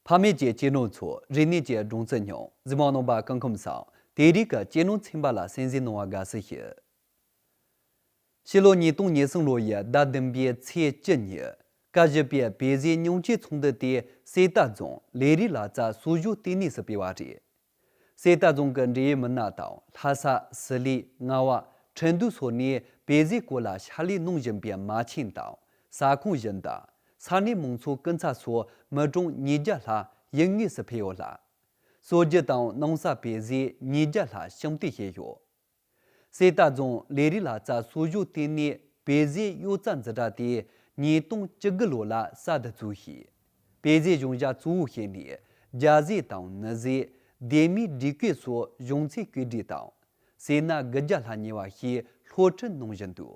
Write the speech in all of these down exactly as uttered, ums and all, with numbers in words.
ཕ་མེས་ཀྱི་གཅེས་ནོར་ཚོ་རིག་གནས་ཀྱི་སྦྲང་རྩི་མྱོང་། གཟིགས་མོ་རྣམ་པ་སྐུ་ཁམས་བཟང་། དེ་རིང་གི་གཅེས་ནོར་ཚན་པ་ལ་གསན་གཟིགས་གནང་བར་དགའ་བསུ་ཞུ། ཕྱི་ལོ་ཉིས་སྟོང་ཉེར་གསུམ་ལོ་ཡི་ཟླ་བདུན་པའི་ཚེས་བཅུ་ཉིན། བཀའ་བཞི་པའི་བེ་ཟེ་སྙིང་བཅད་ཚོགས་འདུ་དེ་གསེར་རྟ་རྫོང་ལས་རིགས་ལག་རྩལ་གསོ་སྦྱོང་ལྟེ་གནས་སུ་སྤེལ་བ་རེད། གསེར་རྟ་རྫོང་གི་འབྲེལ་ཡོད་མི་སྣ་དང་ལྷ་ས། ཟི་ལིང་། རྔ་བ། ཁྲིན་ཏུའུ་སོགས་ནས་བེ་ཟེ་སྐོར་ལ་ཕྱག་ལས་གནང་བཞིན་པའི་མ་ཆེན་དང་ས་ཁོངས་གཞན་དང་ས་གནས་མང་ཚོགས་སྐུ་ཚབ་སོགས་མི་གྲངས་ཉིས་བརྒྱ་ལྷག་ཡུལ་དངོས་སུ་ཕེབས་ཡོད་ལ། གསོ་རྒྱུ་དང་སྣང་གསར་བེ་ཟེ་ཉིས་བརྒྱ་ལྷག་ཞིབ་འདེགས་བྱས་ཡོད། གསེར་རྟ་རྫོང་ལས་རིགས་ལག་རྩལ་གསོ་སྦྱོང་ལྟེ་གནས་བེ་ཟེ་གཡོག་རྩལ་འཛིན་གྲྭ་དེ་ཉིས་སྟོང་བཅུ་དགུ་ལོ་ལ་གསར་དུ་བཙུགས་ཤིང་། བེ་ཟེ་གཞུང་བཞག་གཙོ་བོ་བྱས་ནས་རྒྱ་ཟས་དང་ནུ་ཟས། ལྡེབས་མའི་འབྲས་བཀོད་སོགས་གཞུང་ཚབ་བཀོད་སྒྲིག་དང་། ཟས་སྣ་དགུ་བརྒྱ་ལྷག་ཉོ་བ་ཞིག་སློབ་ཁྲིད་གནང་བཞིན་འདུག་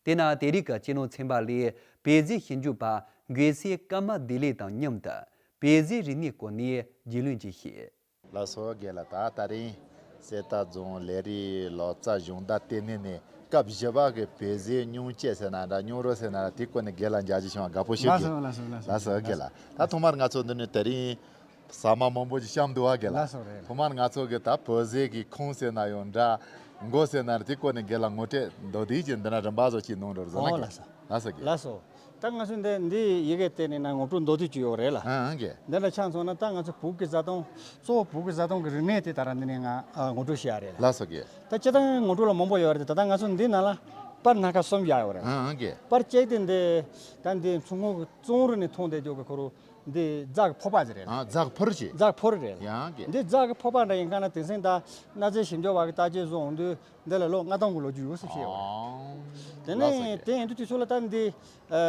དེས་ན་དེ་རིང་གི་གཅེས་ནོར་ཚན་པ་ལས་བེ་ཟེ་ཞིབ་འཇུག་པ་འགོད་སའི་ཀརྨ་བདེ་ལེགས་དང་མཉམ་དུ་བེ་ཟེ་རིག་གནས་སྐོར་ནས་རྒྱུས་ལོན་ཅིག་བྱེད། ལགས་སོ་རྒན་ལགས། ད་ད་རིང་གསེར་རྟ་རྫོང་ལས་རིགས་ལག་རྩལ་སྦྱོང་བརྡར་ལྟེ་གནས་ནས་སྐབས་བཞི་པ་གི་བེ་ཟེ་སྙིང་བཅད་ཟེར་ན་འདྲ་སྙིང་རུས་ཟེར་ན་འདྲ་དེ་སྐོར་ནས་རྒན་ལགས་མཇལ་རྒྱུ་བྱུང་བ་དགའ་པོ་ཞིག་ལགས་གི། སོ་ལགས་སོ་ལགས་སོ། ལགས་སོ་རྒན་ལགས། ད་ཐོག་མར་ང་ཚོ་འདི་ནས་དེ་རིང་ཟ་མ་མང་པོ་ཞིག་བཤམས་འདུག་བ་རྒན་ལགས། ལགས་སོ་རེད། ཐོག་མར་ང་ཚོ་གི་ད་བེ་ཟེ་གི་ཁུངས་ཟེར་ན་ཡང་འདྲ། མགོ་ཟེར་ན་འདྲ་དེ་སྐོར་ནས་རྒན་ལགས་ངོ་སྤྲོད་མདོར་བསྡུས་ཀྱི་འདི་ན་རིམ་པ་བཟོ་ཅིག་གནང་རོགས་བཟོ་ན། ཨོ་རྒན། ལགས་སོ། ལགས་སོ་རྒན། ལགས་སོ། ད་ང་ཚོ་འདི་འདི་ཡི་གེ་དེ་ནས་ན་ངོ་སྤྲོད་མདོར་བསྡུས་ཅིག་ཡོད་རེད་ལ། ཨང་རྒན། འདི་ལ་ཆ་མཚོན་ན་ད་ང་ཚོ་བོད་ཀྱི་བཟའ་བཏུང་གཙོ་བོ་བོད་ཀྱི་བཟའ་བཏུང་གི་རིག་གནས་དེ་ད་རང་འདི་ནས་ང་ཨ་ངོ་སྤྲོད་བྱེད་ཡ་རེད་ལ། ལགས་སོ་རྒན། ད་སྤྱིར་བཏང་ངོ་སྤྲོད་ལ་མང་པོ་ཡོད་རེད་དེ། ད་ལྟ་ང་ཚོ་འདི་ནང་ལ་པར་སྣ་ཁ་གསུམ་བཞག་ཡོད་རེད། ཨང་རྒན། པར་གཅིག་དེ་འདི་ད་འདི་མཚོ་སྔོན་གྱི་ཙོང་རུ་ནས་མཐོང་བསྡད་རྒྱུ་གི་ཁོ་རུ་འདི་རྫ་གི་ཕོར་པ་ཟེར་རེད་ལ། ཨ་རྫ་གི་ཕོར་ཅིག་རྫ་གི་ཕོར་རེད་ལ། ཡང་རྒན། འདི་རྫ་གི་ཕོར་པ་འདྲ་ཡིན་ག་ན་དེང་སང་ད་གནའ་རྫས་ཞིབ་འཇུག་པ་གི་བརྟག་དཔྱད་བཟོ་འོང་དུས། འདི་ལ་ལོ་ལྔ་སྟོང་གི་ལོ་རྒྱུས་ཡོད་ཟེར་བཤད་ཡོད་རེད། ཨང་། དེ་ལགས་སོ་ནས་རྒན། དེ་ཡིན་དུས་དུས་ཚོད་ལ་ད་འདི་ཨ་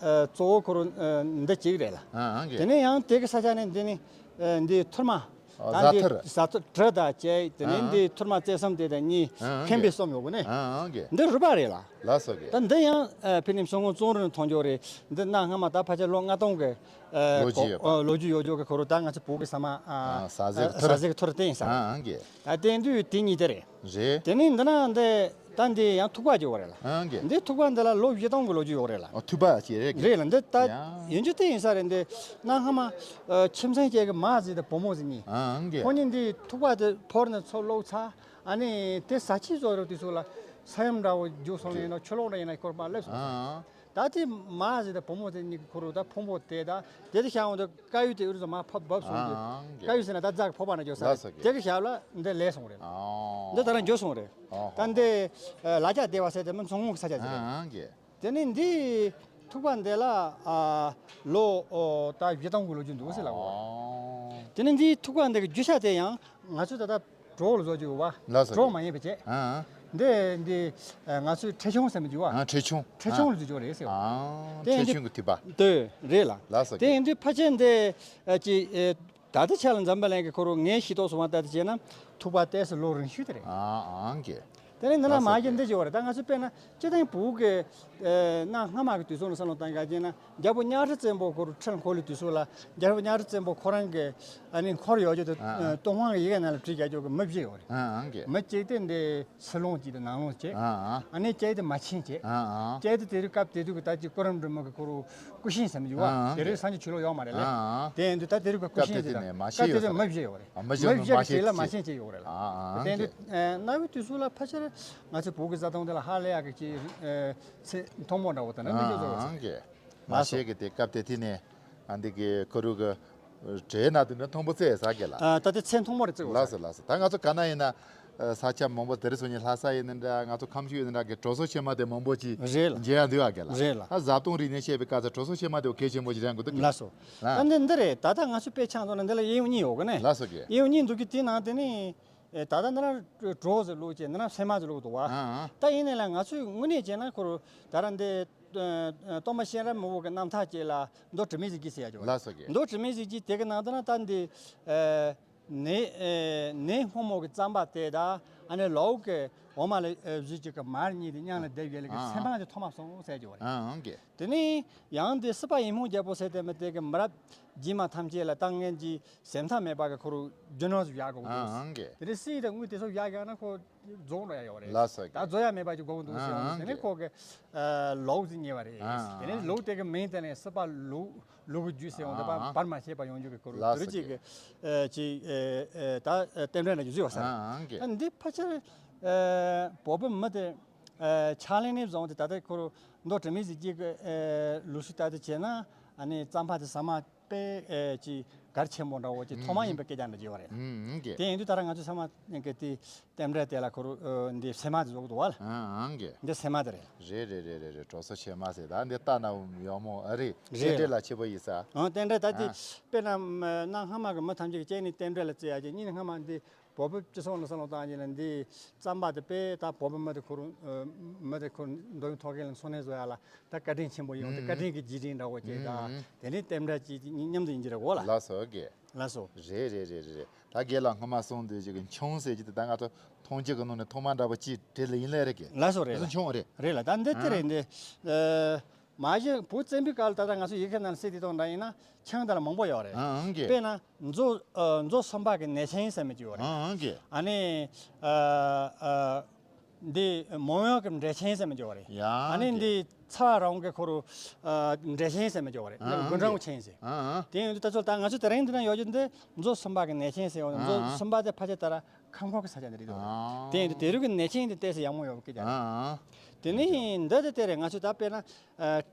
ཨ་གཙོ་བོ་ཁོ་རང་ཨ་འདི་གཅིག་རེད་ལ། ཨ་ཨང་རྒན། དེ་ནས་ཡང་དེ་གི་ས་ཆ་ནས་འདི་ནི་ཨ་འདི་ཐུར་མ། ཨ་ད་བཟའ་འདི་ཐུར། བཟའ་ཐུར་དྲི་དང་བཅས། དེ་ནས་ཨ་འདི་ཐུར་མ་རྩེ་གསུམ་དེ་དང་གཉིས། ཨ་ཨང་རྒན། ཁེམ་པའི་གསུམ་ཡོད་གོ་ནས། ཨ་ཨང་རྒན། འདི་རུས་པ་རེད་ལ། ལགས་སོ་རྒན། ད་འདི་ཡང་ཨ་ཕ་ནི་མཚོ་སྔོན་ཙོང་རུ་ནས་མཐོང་རྒྱུ་རེད། འདི་གནའ་སྔ་མ་ད་ཕལ་ཆེར་ལོ་ལྔ་སྟོང་གི་ཨ་ལོ་རྒྱུས་ཡོད་པ། ཨ་ལོ་རྒྱུས་ཡོད་རྒྱུ་གི་ཁོ་རང་ད་ང་ཚོ་བོད་ཀྱི་ས་མ་ཨ་ཨ་བཟའ་ཟས་ཀྱི་ཨ་ཐུར། བཟའ་ཟས་ཀྱི་ཐུར་བསྟན་ས། ཨ་ཨང་རྒན། ད་བསྟན་དུས་དེ་གཉིས་དེ་རེད། རེད། དེ་ནས་འདི་ན་འདི་ད་འདི་ཡང་ཐུག་པ་ཅིག་ཡོད་རེད་ལ། ཨང་རྒན། འདི་ཐུག་པ་འདི་ལ་ལོ་བཞི་སྟོང་གི་ལོ་རྒྱུས་ཡོད་རེད་ལ། ཨ་ཐུག་པ་ཅིག་རེད་རྒན། རེད་ལ། འདི་ད་ཡང་ཡིན་རྒྱུ་དེ་ཡིན་ས་རེད། འདི་གནའ་སྔ་མ་ཨ་ཁྱིམ་ཚང་གཅིག་གི་མ་ཟིག་དང་བུ་མོ་ཟིག་གཉིས། ཨང་རྒན། ཁོ་གཉིས་འདི་ཐུག་པ་དེ་ཕོར་ནས་ཚུར་བླུགས་ཚར། ཨ་ནི་དེ་ཟ་ཆས་བཟོ་རོགས་དུས་ཚོད་ལ་ས་ཡོམ་འདྲ་བོ་རྒྱུག་སོང་ཡིན་ན་ཆུ་ལོག་འདྲ་ཡིན་ན་སྐོར་པ་སླེབས་སོང་། ཨང་། ད་དེ་མ་ཟིག་དང་བུ་མོ་དེ་གཉིས་ཀྱི་ཁོ་རུ་ད་ཕུང་པོ་དེ་ད་དེ་དེ་ཤ་འོང་དུ་དཀར་ཡོལ་དེ་ཨུ་རུ་ཟ་མ་ཕབ་བབས་སོང་དུས། ཨང་། དཀར་ཡོལ་ཟེར་ན་ད་རྫ་གི་ཕོར་པ་ན་འཇོག་ས་རེད། ལགས་སོ་རྒན། དེ་གི་ཞབས་ལ་འདི་ལས་སོང་རེད། ཨང་། འདི་ད་རང་འཇོག་སོང་རེད། ཨོ་ཧོ། ད་འདི་ལ་རྒྱ་སྡེ་བ་ཟེར་དེ་མི་མཚོ་སྔོན་གི་ས་ཆ་ཟེར་རེད། ཨང་རྒན། དེ་ནས་འདི་ཐུག་པ་འདི་ལ་ཨ་ལོ་ཨོ་ད་བཞི་སྟོང་གི་ལོ་རྒྱུས་འདུག་ཟེར་ལ་འོ། ཨང་། དེ་ནས་འདི་ཐུག་པ་འདི་གི་རྒྱུ་ཆ་དེ་ཡང་ང་ཚོ་ད་ལྟ་གྲོགས་ལ་བཟོ་རྒྱུ་བ། ལགས་སོ། གྲོགས་མ་ཡིན་པ་བྱས། ཨ་ཨ། འདི་འདི་ཨ་ང་ཚོའི་ཁྲེ་ཆུང་ཟེར་མི་རྒྱུ་བ། ཨ་ཁྲེ་ཆུང་། ཁྲེ་ཆུང་ལ་བཟོ་རྒྱུ་རེད་ཟེར་བ། ཨ་དེ་ཁྲེ་ཡིན་དུས་ཆུང་གི་ཐིགས་པ། དེ་རེད་ལ། ལགས་སོ། དེ་ཡིན་དུས་ཕལ་ཆེར་འདི་ཨ་ཅི་ཨེ་ད་ལྟ་ཆ་ལ་འཛམ་བུ་གླིང་གི་ཁོ་རུ་ངས་ཤེས་རྟོགས་སོང་བ་ལྟར་དུ་བྱས་ན་ཐུག་པ་ཏོག་ཙམ་ལོ་རིང་ཤོས་དེ་རེད། ཨ་ཨང་གི། དེ་ནས་འདི་ན་ལགས་སོ། མ་གི་འདི་བྱེད་བ་རེད། ད་ང་ཚོ་དཔེར་ན་སྤྱིར་བཏང་བོད་ཀྱི་ཨེ་གནའ་སྔ་མ་གི་དུས་སོགས་ལ་བསམ་བློ་བཏང་ག་བྱས་ན། རྒྱལ་པོ་གཉའ་ཁྲི་བཙན་པོ་ཁོ་རུ་ཁྲི་ལ་འཁོར་ལུས་དུས་སོགས་ལ་རྒྱལ་པོ་གཉའ་ཁྲི་བཙན་པོ་ཁོ་རང་གི་ཨ་ནི་འཁོར་ཡོད་རྒྱུ་དེ། ཨ་ཨ། ཨ་ཏུན་ཧོང་གི་ཡི་གེ་ནང་ལ་བྲིས་རྒྱག་རྒྱུ་གི་མི་བཞི་ཡོད་རེད། ཨ་ཨང་གི། མི་གཅིག་དེ་འདི་སྲིད་བློན་གཅིག་དང་ནང་བློན་གཅིག་ཨ་ཨ། ཨ་ནི་གཅིག་དེ་མ་ཆེན་གཅིག་ཨ་ཨ། གཅིག་དེ་དེ་དུས་སྐབས་དེ་དུས་ཀྱི་ད་ཅིག་གུ་རུ་འབྲི་མོ་གི་ཁོ་རུ་སྐུ་ཞེང་ཟེར་མི་འདུག་བ། ཨ་ཨ། དེ་རིང་སངས་རྒྱས་ཆོས་ལུགས་ཡོད་མ་རེད་ལེ། ཨ་ཨ། དེ་ཡིན་དུས་ད་དེ་རིང་གི་སྐུ་ཞེང་ཟེར་ད་སྐབས་དེ་དེ་ནས་མ་ཆེན་ཡོད་ས་རེད། མི་བཞི་ཡོད་རེད། ཨ་མི་བཞི་མི་བཞི་མ་གི་ཆེན་གཅིག་ལ་མ་ཆེན་གཅིག་ཡོད་རེད་ལ། ཨ་ཨ། དེ་ཡིན་དུས་གནའ་བོའི་དུས་སུ་ལ་ཕལ་ཆེར་ང་ཚོའི་བོད་ཀྱི་བཟའ་བཏུང་དེ་ལ་ཧ་ལས་ཡག་གི་ཅིག་ཚེ་ཐུང་མོ་འདྲ་བོ་དང་ན་མི་བཞི་བཟོ་བ་ཟེར། ཨ་ཨ། མ་ཤེས་ཀྱི་དེ་སྐབས་དེ་དུས་ནས་ཨ་འདི་གི་ཁོ་རུ་གི་གྲས་ན་དུ་ནི་མཐོན་པོ་བརྩི་ས་གི་ལ། ཨ་ད་དེ་ཚད་མཐོན་པོ་རེ་བརྩི་དགོས། ལགས་སོ་ལགས་སོ། ད་ང་ཚོ་ག་ན་ཡིན་ན་ས་ཆ་མང་པོ་དེ་རིང་སང་ཉིན་ལྷ་ས་ཡིན་ན་འདྲ། ང་ཚོ་ཁམས་ཕྱོགས་ཡིན་ན་འདྲ་གི་གྲོ་སོ་ཕྱེ་མ་དེ་མང་པོ་ཅིག་རེད་ལ། མཇལ་ཡ་འདུག་ཨ་གི་ལ། རེད་ལ། ད་བཟའ་བཏུང་རིག་གནས་བཤད་པའི་སྐབས་སུ་གྲོ་སོ་ཕྱེ་མ་དེ་གལ་ཆེན་པོ་ཞིག་རེད་འགོ་འདུག་གི། ལགས་སོ། ལ། ད་འདི་འདི་རེད། ད་ལྟ་ང་ཚོ་དཔེ་ཆ་ཚོ་ནི་འདི་ལ་དབྱེ་བ་གཉིས་ཡོད་གི་ནས། ལགས་སོ་གི། དབྱེ་བ་གཉིས་འདུག་གི། དེའི་ནང་དེ་ནི་ཨེ་ད་ལྟ་འདི་ན་གྲོ་ཟེར་ལུགས་ཀྱི་འདི་ན་ཕྱེ་མ་ཟེར་ལུགས་འདུག་བ། ཨ་ཨ། ད་ཡིན་ནའི་ལ་ང་ཚོས་དངོས་གནས་བྱས་ན་ཁོ་རུ་ད་ར་འདི་ཨ་སྟོན་པ་གཤེན་རབ་མི་བོ་གི་རྣམ་ཐར་ཅིག་ལ་མདོ་དྲི་མེད་གཟི་བརྗིད་ཟེར་ཡ་ཅིག་ཡོད་རེད། ལགས་སོ་གི། མདོ་དྲི་མེད་གཟི་བརྗིད་དེ་གི་ནང་དུ་ན་ད་འདི་ཨེ་ནས་ཨེ་ནས་སྔོན་མོ་གི་རྩམ་པ་དེ་དང་ཨ་ནི་ལའུ་གི་འོ་མ་ལ་ཨེ་བཞུས་ཅིག་གི་མར་གཉིས་དེ་མཉམ་ལ་བསྡེབས་ཡོད་ལ་གི། ཨ་ཨ། ཚེ་འཕང་དེ་ཐོག་མ་སོང་ཟེར་ཡ་ཅིག་ཡོད་རེད། ཨ་ཨ་གི། དེ་ནས་ཡང་དེ་སྲིད་པ་ཡིད་སྨོན་རྒྱལ་པོ་ཟེར་དེ་མི་དེ་གི་མི་རབས་རྗེས་མ་ཐམས་ཅད་ལ་ད་ངན་གྱི་ཟད་མཐའ་མེད་པ་གི་ཁོ་རུ་ ཇོ་ནོ་ཟིག་བཞག་དགོས་འདུག་ཨང་ཀེ། དེ་ནས་སི་དང་དངུལ་དེ་ཚོ་བཞག་ཡག་ན་ཁོ་རྫོང་འགྲོ་ཡ་ཡོད་རེད། ལགས་སོ་ད་ཀེ། རྫོགས་ཡ་མེད་པ་ཅིག་དགོས་འདུག་ཟེར་ཨང་དེ་ནས་ཀེ། ཁོ་གི་ལོག་ཟིག་ཉེ་བ་རེད། ཨང་དེ་ནས་ལོག་དེ་གི་མིང་དེ་ནས་སི་པ་ལུག་ལུག་གི་རྒྱུ་ཟེར་འོང་དེ་པ་ཨང་བར་མ་ཆད་པ་ཡོང་རྒྱུ་གི་སྐོར་ལགས་དེ་རུ་སོ་ཅིག་ཀེ། གི་ཅིག་ད་རྟེན་འབྲེལ་ན་ཅིག་བཟོས་བ་ས་ཨང་ཀེ། ད་འདི་ཕལ་ཆེར་བོད་པའི་མི་དེ་ཕྱག་ལེན་ནས་བཟུང་སྟེ་ད་ལྟ་ཁོ་རུ་མདོ་དྲི་མེད་ཟིག་ཅིག་གི་ལུགས་སྲོལ་ལྟར་དུ་བྱས་ན་ཨ་ནི་རྩམ་པ་དེ་ཟ་མ། དཔེ་ཨེ་ཅིག་གལ་ཆེན་པོ་འདྲ་བོ་ཅིག་ཐོག་མ་ཡིན་པའི་སྐད་ཆ་འདྲ་ཅིག་ཡོད་རེད། ཨུམ་ཨང་ཀེ། དེ་ཡིན་དུས་ད་ར་ང་ཚོ་ཚང་མ་གི་དེ་རྟེན་འབྲེལ་དེ་ལ་ཁོ་རུ་འདི་སེ་མ་དེ་བཟོ་གི་འདུག་བ་ལ། ཨང་ཀེ། འདི་སེ་མ་དེ་རེད། རེད་རེད་རེད་རེད་རེད། གྲོགས་སོ་ཆེ་མ་ཟེར་ད་འདི་ལྟ་ན་ཡག་མོ་ཨ་རེད། རྟེན་འབྲེལ་ལ་ཆེ་པོ་ཡིན་ས། ཨང་རྟེན་འབྲེལ་ད་དེ་ཨ། དཔེར་ན་གནའ་སྔ་མ་གི་མི་ཐམས་ཅད་ཀྱི་སྤྱན་ནས་རྟེན་འབྲེལ་ལ་བརྩི་ཡ་ཅིག་གཉིས་ནས་སྔ་མ་འདི་བོད་པའི་སྤྱི་ཚོགས་ནང་བསམ་བློ་བཏང་རྗེས་ལ་འདི་རྩམ་པ་དེ་དཔེ་ད་བོད་པའི་མི་དེ་ཁོ་རུ་མི་དེ་ཁོ་རུ་འདོད་ཡོན་ཐོབ་མཁན་ལ་འཚོ་གནས་བཟོ་ཡ་ལ་ད་བཀའ་དྲིན་ཆེན་པོ་ཡོང་དུས་བཀའ་དྲིན་གྱི་རྗེས་དྲན་འདྲ་བོ་བྱས་ད་དེ་ནས་རྟེན་འབྲེལ་གྱི་མཉམ་དུ་ཡིན་གྱི་རེད་གོ་ལ། ལགས་སོ་ཨོ་ཀེ། ལགས་སོ། རེད་རེད་རེད་རེད། ད་རྒན་ལགས་སྔོན་མ་གསུངས་དུས་ཅིག་གི་མཆོང་ཟེར་གྱི་དེ་ད་ང་ཚོ་མཐོང་རྒྱུ་གི་ནང་ནས་ཐོག་མ་འདྲ་པོ་ཅིག་བྲིས་ལ་ཡིན་ལེ་རེད་ཀྱི། ལགས་སོ་རེད་ལ། མཆོང་རེད། རེད་ལ་ད་འདི་དེ་རེད་འདི། མ་གཞི་བོད་བཙན་པོའི་སྐབས་ལ་ད་ལྟ་ང་ཚོ་ཡི་གེ་ནང་གསལ་དེ་དང་འདྲ་ཡིན་ན་ཆང་དེ་ལ་མང་པོ་ཡོད་རེད། ཨང་ཀེ། དཔེར་ན་མཛོ་མཛོ་གསུམ་པ་གི་ནད་ཆེན་ཟེར་མི་ཅིག་ཡོད་རེད། ཨང་ཀེ། ཨ་ནི། འདི་མོ་ཡང་གི་འབྲས་ཆེན་ཟེར་མི་འཇོག་རེད། ཡང་ཨ་ནི་འདི་ཚ་བ་རང་གི་ཁོ་རུ་འབྲས་ཆེན་ཟེར་མི་འཇོག་རེད། ཨང་དགུན་གྲང་གི་ཆེན་ཟེར། ཨང་དེ་ཡོང་དུས་ད་ཚོད་ད་ང་ཚོ་དེ་རིང་འདི་ན་ཡོད་རྒྱུ་འདི་མཛོ་གསུམ་པ་གི་ནད་ཆེན་ཟེར་ཡོང་དུས་མཛོ་གསུམ་པ་དེ་ཕལ་ཆེར་ད་ར་ཁམས་ཁོག་གི་ས་ཆ་འདི་རེད་འདུག་རེད། དེ་ཡོང་དུས་དེ་རུ་གི་ནད་ཆེན་འདི་ཏོག་ཙམ་ཡག་མོ་ཡོད་གི་ཀྱང་། དེ་ནི་འདི་དེ་དེ་རེད། ང་ཚོ་ད་དཔེར་ན་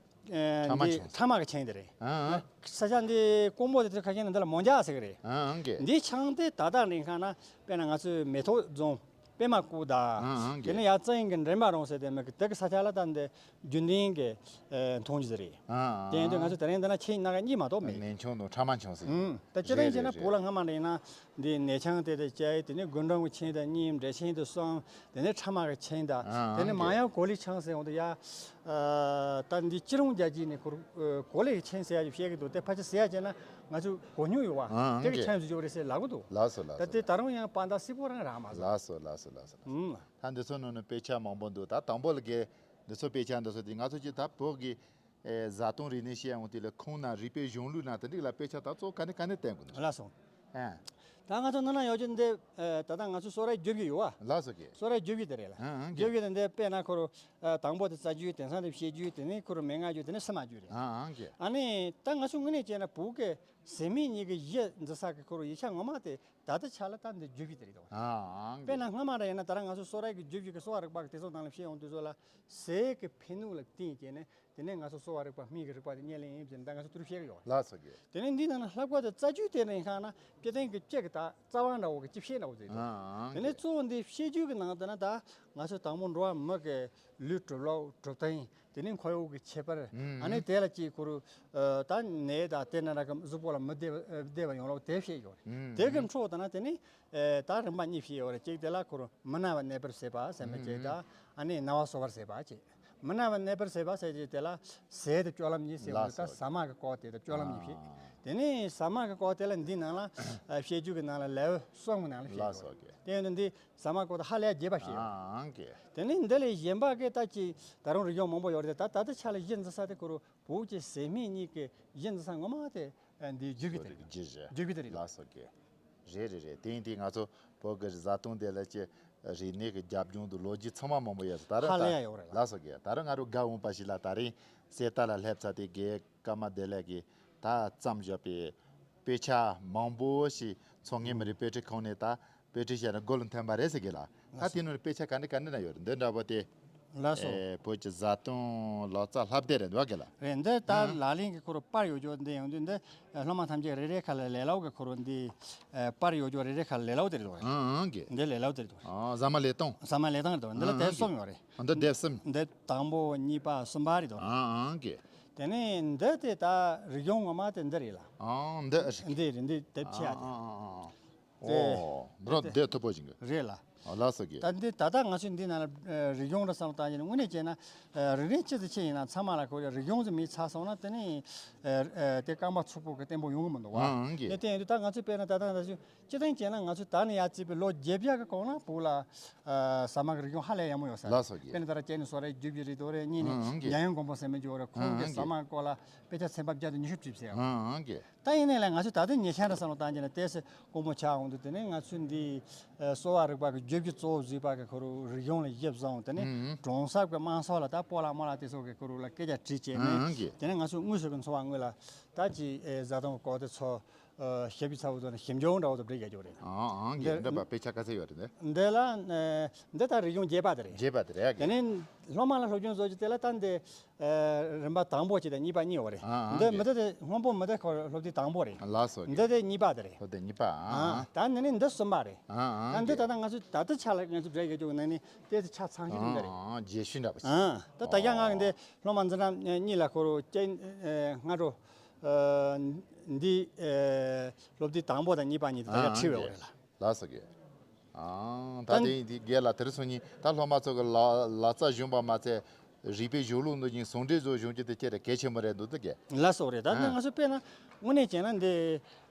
ཕྲ་མ་འདི་ཆུང་ཕྲ་མ་གི་ཆེན་དེ་རེད། ཨང་། ས་ཆ་འདི་ཀོང་པོ་དེ་ཚོ་ཁ་ཤས་ནི་འདི་ལ་མོན་རྒྱ་ཟེར་གི་རེད། ཨང་ཀེ། འདི་ཆང་དེ་ད་ལྟ་རིང་ཁ་ན་དཔེར་ན་ང་ཚོའི་མེ་ཏོག་རྫོང་། པད་མ་སྐུ་དང་། ཨང་ཨང་། དེ་ནས་ཡར་རྩི་ཡིན་གྱི་འདྲེན་པ་རོང་ཟེར་དེ་མི་གི་དེ་གི་ས་ཆ་ལ་ད་འདི་རྒྱུན་ལྡན་གྱི་མཐོང་རྒྱུ་ཟེར་རེད། ཨང་ཨང་། དེ་ཡིན་དུས་ང་ཚོ་དེ་རིང་འདི་ན་ཆེད་སྣ་ཁ་གཉིས་མ་གཏོགས་མེད། ནན་ཆུང་དང་ཕྲ་མ་ཆུང་ཟེར། ཨང་། ད་སྤྱིར་བཏང་བྱས་ན་བོད་ལ་སྔ་མ་ནས་ཡིན་ན་འདི་ནས་ཆང་དེ་དང་བཅས་དེ་ནས་དགུན་གྲང་གི་ཆེན་དང་གཉིས། འབྲས་ཆེན་དང་གསུམ། དེ་ནས་ཕྲ་མ་གི་ཆེན་དང་། ཨང་། དེ་ནས་མང་ཡང་གོ་ལའི་ཆང་ཟེར་འོང་དུས་ཡ། ད་འདི་སྤྱིར་བཏང་རྒྱལ་སྤྱིའི་ནས་གོ་གོ་ལའི་ཆེན་ཟེར་ཡ་ཅིག་བཤད་གི་འདུག་དེ་ཕལ་ཆེར་ཟེར་ཡ་བྱས་ན་ང་ཚོ་གོ་མྱོང་ཡོད་བ། ཨང་། དེ་གི་ཨང་ཆེན་ཟེར་ཡོད་རེད་ཟེར་ལབ་གི་འདུག་ལགས་སོ་ལགས་སོ། ད་དེ་ད་རུང་ཡང་དཔང་རྟགས་གསལ་པོ་རང་རག་མ་སོང་། ལགས་སོ་ལགས་སོ་ལགས་སོ། ཨང་། ད་འདི་ཚོ་ནང་ནས་དཔེ་ཆ་མང་པོ་འདུག་ད་དང་པོ་ལ་གི་འདི་ཚོ་དཔེ་ཆ་འདི་ཚོ་དེ་ང་ཚོ་ཅིག་ད་བོད་ཀྱི་ཨེ་བཟའ་བཏུང་རིག་གནས་བཤད་ཡོང་དུས་ལ་ཁོང་ན་རིག་པའི་གཞུང་ལུགས་ན་དེ་འདྲ་ལ་དཔེ་ཆ་ད་གཙོ་བོ་ག་ནས་ག་ནས་བསྟན་དགོས་ནི། ལགས་སོ། ཨ། ད་ང་ཚོ་ནང་ན་ཡོད་རྒྱུ་འདི་ཨེ་ད་ལྟ་ང་ཚོ་གསོ་རིག་བརྗོད་བྱ་ཡོད་བ། ལགས་སོ་ཀེ། གསོ་རིག་བརྗོད་བྱ་དེ་རེད་ལ། ཨ་ཨ་ཀེ། བརྗོད་བྱ་དེ་འདི་དཔེར་ན་ཁོ་རུ་ཨ་དང་པོ་དེ་རྩ་རྒྱུད། དེང་སང་དེ་བཤད་རྒྱུད། དེ་ནས་ཁོ་རུ་མན་ངག་རྒྱུད། དེ་ནས་སིལ་མ་རྒྱུད་རེད། ཨ་ཨ་ཀེ། ཨ་ནི་ད་ང་ཚོ་དངོས་གནས་བྱས་ན་བོད་ཀྱི་ཟད་མེད་གཉིས་ཀྱི་གཞི་འཛིན་ས་གི་ཁོ་རུ་ཡིག་ཆ་ངོ་མ་དེ། ད་ལྟ་ཆ་ལ་ད་འདི་བརྗོད་བྱ་དེ་རེད་དོ། ཨང་། དཔེར་ན་སྔ་མ་ར་ཡིན་ན་ད་ར་ང་ཚོ་གསོ་རིག་གི་བརྗོད་བྱ་གི་གསོ་བ་རིག་པ་གི་དེ་ཚོ་ནང་ལ་བཤད་ཡོང་དུས་ཚོད་ལ་ཟས་ཀྱི་ཕན་གནོད་ལ་བརྟེན་བྱས་ནས་དེ་ནས་ང་ཚོ་གསོ་བ་རིག་པ་སྨན་གྱི་རིག་པ་དེ་རྙེད་ལེ་ཡིན་ཟེར་ནས་ད་ང་ཚོ་དེ་རུ་བཤད་ཀྱི་ཡོད། ལགས་སོ་ཀེ། དེ་ནས་འདི་ནང་ན་ལྷག་པར་དུ་རྩ་རྒྱུད་དེ་ནས་ཡིན་ཁ་ན་དཔེ་སྟེང་གི་སྤྱི་གི་ད་རྩ་བ་འདྲ་བོ་གི་སྤྱི་བཤད་འདྲ་བོ་ཟེར་དོ། ཨང་། དེ་ནས་གཙོ་བོ་འདི་བཤད་རྒྱུད་ཀྱི་ནང་དུ་ན་ད་ང་ཚོ་དང་པོ་འགྲོ་བ་མི་གི་ལུས་གྲུབ་ལུགས་གྲུབ་སྟངས། དེ་ནས་འཁོར་ཡུག་གི་ཁྱད་པར། ཨང་། ཨ་ནི་དེ་ལ་ཅིག་ཁོ་རུ་ད་ནད་དང་དེ་ན་ར་གི་གཟུགས་པོ་ལ་མི་བདེ་བ་བདེ་བ་ཡོང་ལུགས་དེ་བཤད་ཡོད་རེད། ཨང་། དེ་གི་འཕྲོ་ད་ན་དེ་ནི་ད་རིམ་པ་གཉིས་བཤད་ཡོད་རེད། གཅིག་དེ་ལ་ཁོ་རུ་མི་ན་བ་ནད་པར་ཟས་པ་ཟེར་མི་གཅིག་དང་། ཨ་ནི་ན་བ་གསོ་བར་ཟས་པ་གཅིག་མི་ན་བ་ནད་པར་ཟས་པ་ཟེར་གཅིག་དེ་ལ་ཟས་དེ་སྤྱོད་ལམ་གཉིས་ཟེར་ཡོད་རེད། ད་ཟ་མ་གི་སྐོར་དེ་དང་སྤྱོད་ལམ་གཉིས་བཤད། དེ་ནི་ཟ་མ་གི་སྐོར་དེ་ལ་འདི་ནང་ལ་བཤད་རྒྱུད་ཀྱི་ནང་ལ་ལེའུ་གསུམ་གི་ནང་ལ་བཤད་ཡོད་རེད། དེ་ཡིན་དུས་འདི་ཟ་མ་སྐོར་དེ་ཧ་ལས་རྒྱས་པ་བཤད་ཡོད་རེད། ཨང་ཀེ། དེ་ནས་འདི་ལས་གཞན་པ་གི་ད་ཅི་ད་རུང་རིག་གཞུང་མང་པོ་ཡོད་རེད། ད་ད་ལྟ་ཆ་ལ་གཞི་འཛིན་ས་དེ་ཁོ་རུ་བོད་ཀྱི་ཟད་མེད་གཉིས་ཀྱི་གཞི་འཛིན་ས་ངོ་མ་དེ་འདི་བརྗོད་བྱ་དེ་རེད། བརྗོད་བྱ་རེད། ལགས་སོ་ཀེ། རེད་རེད་རེད། དེ་ཡིན་དུས་ང་ཚོ་བོད་ཀྱི་བཟའ་བཏུང་དེ་ལ་ཅི་རིག་གནས་ཀྱི་རྒྱབ་ལྗོངས་དང་ལོ་རྒྱུས་ཚང་མ་མང་པོ་ཡོད་ས་ད་རུང་ཧ་ལས་ཡ་ཡོད་རེད། ལགས་སོ་ཀེ། ད་རུང་ང་རུ་དགའ་འོང་པ་ཞིག་ལ་ད་རིང་གསེར་རྟ་ལ་སླེབས་ཚར་དེ་རྒན་ཀརྨ་བདེ་ལེགས་ཀྱིས་ད་བརྩམས་བཞག་པའི་དཔེ་ཆ་མང་པོ་ཞིག་མཚོ་སྔོན་མི་རིགས་དཔེ་སྐྲུན་ཁང་ནས་ད་དཔེ་སྐྲུན་བྱས་ནས་མགོ་ལ་ཐོན་པ་རེད་ཟེར་གི་ལ། ད་དེ་ནང་དཔེ་ཆ་ག་འདྲ་ག་འདྲ་ན་ཡོད་རེད། འདི་འདྲ་པོ་དེ། ལགས་སོ། ཨེ་བོད་ཀྱི་བཟའ་བཏུང་ལག་རྩལ་བསླབ་དེབ་རེད་འདུག་གི་ལ། རེད། འདི་ད་ཨང་། ལག་ལེན་གྱི་ཁོ་རུ་པར་ཡོད་རྒྱུ་འདི་ཡོང་དུས་འདི་སློབ་མ་ཐམས་ཅད་རེ་རེ་ཁ་ལ་ལས་སླ་བོ་གི་ཁོ་རུ་འདི་ཨེ་པར་ཡོད་རྒྱུ་རེ་རེ་ཁ་ལ་ལས་སླ་བོ་དེ་རེད་འདུག་རེད། ཨང་ཨང་གི། འདི་ལས་སླ་བོ་དེ་རེད་འདུག་ཨང་། ཟ་མ་ལས་བཏང་། ཟ་མ་ལས་བཏང་རེད་འདུག་འདི་ལ་ཨང་དེབ་ཨང་གསུམ་གི། ཡོད་རེད། ཨ་འདི་དེབ་གསུམ། འདི་དང་པོ་གཉིས་པ་གསུམ་པ་རེད་འདུག་ཨང་ཨང་གི། དེ་ནས་འདི་དེ་ད་རིག་གཞུང་ངོ་མ་དེ་འདི་རེད་ལ། ཨང་འདི་རེད། འདི་རེད། འདི་དེབ་ཆེ་ཨ་ཨ་དེ། ཨ་ཨ་ཨ། དེ་ཨོ། འདི་རོ་དེ་འདི་མཐུག་པོ་ཞིག་གི། རེད་ལ། ཨ་ལགས་སོ་གི། ད་འདི་ད་ལྟ་ང་ཚོས་འདི་ནང་ལ་ཨ་རིག་གཞུང་ར་བསམ་བློ་བཏང་ཡིན་ན། དངོས་གནས་བྱས་ན་ཨ་རིག་གནས་ཅི་ཙམ་ཆེ་ཡིན་ན་ཚང་མ་ལ་ཁོ་རེ་རིག་གཞུང་ཙམ་མེད་ཚར་སོང་ན་དེ་ནི་ཨ་ཨ་དེ་རྐང་པ་ཚུགས་པོ་གི་བརྟན་པོ་ཡོང་གི་མི་འདུག་བ། ཨང་ཨང་གི། དེ་དེ་ཡིན་དུས་ད་ང་ཚོས་དཔེར་ན་ད་ལྟ་ད་ཅི་སྤྱིར་བཏང་བྱས་ན་ང་ཚོས་ད་ནས་ཡར་བརྩིས་པའི་ལོ་བརྒྱད་བརྒྱ་གི་གོང་ལ་བོད་ལ་ཨ་ཟ་མ་གི་རིག་གཞུང་ཧ་ལས་ཡག་མོ་ཡོད་ས་རེད། ལགས་སོ་གི། དཔེར་ན་ད་ལྟ་སྐྱེས་ནས་བཟོ་རེད། རྒྱུད་ཀྱི་རིགས་དོ་རེད། གཉིས་ནས་ཨང་ཨང་གི། རྒྱལ་ཡོངས་མགོན་པོ་ཟེར་མི་འཇོག་རེད། ཁོང་གིས་ཨང་ཨང་ཟ་གི། མ་སྐོར་ལ་དཔེ་ཆ་ཚན་པ་བརྒྱ་དང་ཉི་ཤུ་བྲིས་ཟེར་ཡང་། ཨང་ཨང་གི། ད་ཡིན་ནའི་ལས་ང་ཚོས་ད་ལྟ་ཉེ་ཆར་ར་བསམ་བློ་བཏང་རྒྱུ་ན་ཏོག་ཙམ་དཀོན་པོ་ཆགས་འོང་དུས། དེ་ནས་ང་ཚོས་འདི་ཨ་གསོ་བ་རིག་པ་གི་རྒྱུད་ཀྱི་གཙོ་བོ་བཟོས་པ་གི་ཁོ་རང་རིག་གཞུང་ལ་གཞི་བཟུང་། དེ་ནས་ཨང་གྲོང་གསེབ་ཀྱི་དམངས་ཚོགས་ལ་ད་སྤོ་ལགས་རྨོ་ལགས་དེ་ཚོ་གི་ཁོ་རང་ལ་སྐད་ཆ་དྲིས་བྱས་ནས། ཨང་ཨང་གི། དེ་ནས་ང་ཚོས་དངོས་སུ་གི་འཚོ་བ་དངོས་ལ་ད་ཅི་ཨེ་བཟའ་བཏུང་གོ་དེ་ཚོ་ཨ་ཞབས་ཕྱི་ཚ་བོ་ཚོ་ནས་ཞིབ་འཇུག་འདྲ་བོ་ཚོ་སྒྲིག་རྒྱུ་རེད། ཨང་ཨང་གི། འདི་འདི་པ་དཔེ་ཆ་ག་ཚད་ཡོད་རེད་འདི། འདི་ལ་ཨེ་འདི་ད་རིག་གཞུང་རྒྱས་པ་དེ་རེད། རྒྱས་པ་དེ་རེད་ཨ་གི། དེ་ནས་སློབ་མ་ལ་སློབ་སྦྱོང་བཟོ་རྒྱུ་དེ་ལ་ད་འདི་ཨ་རིམ་པ་དང་པོ་གཅིག་དང་གཉིས་པ་གཉིས་ཡོད་རེད། ཨ་ཨ་འདི་གི། མི་འདི་དེ་སྔོན་པོ་མི་འདི་ཁོ་སློབ་དུས་དང་པོ་རེད། ལགས་སོ་གི། འདི་དེ་གཉིས་པ་དེ་རེད། སློབ་དུས་གཉིས་པ། ཨ་ཨ། ད་འདི་ནི་འདི་གསུམ་པ་རེད། ཨ་ཨ་ཨ་འདི་གི། ད་ལྟ་ང་ཚོས་ད་ལྟ་ཆ་ལ་ང་ཚོས་འབྲེལ་ཡོད་རྒྱུ་ནང་ནས་དེ་དེ་ཆ་ཚང་ཤོས་འདི་འདྲ་རེད། ཨ་ཨ་རྗེས་ཤུལ་འདྲ་པོ་ཞིག། ཨ་ད་ད་ཡང་ང་གི་འདི་སློབ་མ་འཛིན་གྲྭ་གཉིས་ལ་ཁོ་རང་སྐྱེ་ཨ་སྔ་དྲོ་ཨ་འདི་ཨ་སློབ་དུས་དང་པོ་དང་གཉིས་པ་གཉིས་དེ་ད་ཡང་ཨ་ཁྲིད་ཡོད་རེད་ལ། ལགས་སོ་གི། ཨང་། ད་ད་དེ་ཡིན་དུས་རྒན་ལགས་དེ་རིང་སང་ཉིན་ད་སློབ་མ་ཚོ་གི་ལག་ལག་རྩལ་སྦྱོང་བ་མ་ཚད་རིག་པའི་གཞུང་ལུགས་འདི་ཉིད་ཟུང་འབྲེལ་བཟོ་བྱུང་རྒྱུ་དེ་ཁྱེད་རང་གལ་ཆེན་པོ་རེད་འདུག་ད་གི། ལགས་སོ་རེད། ད་ནི་ཨ་ང་ཚོ་དཔེར་ན་དངོས་གནས་བྱས་ན་འདི་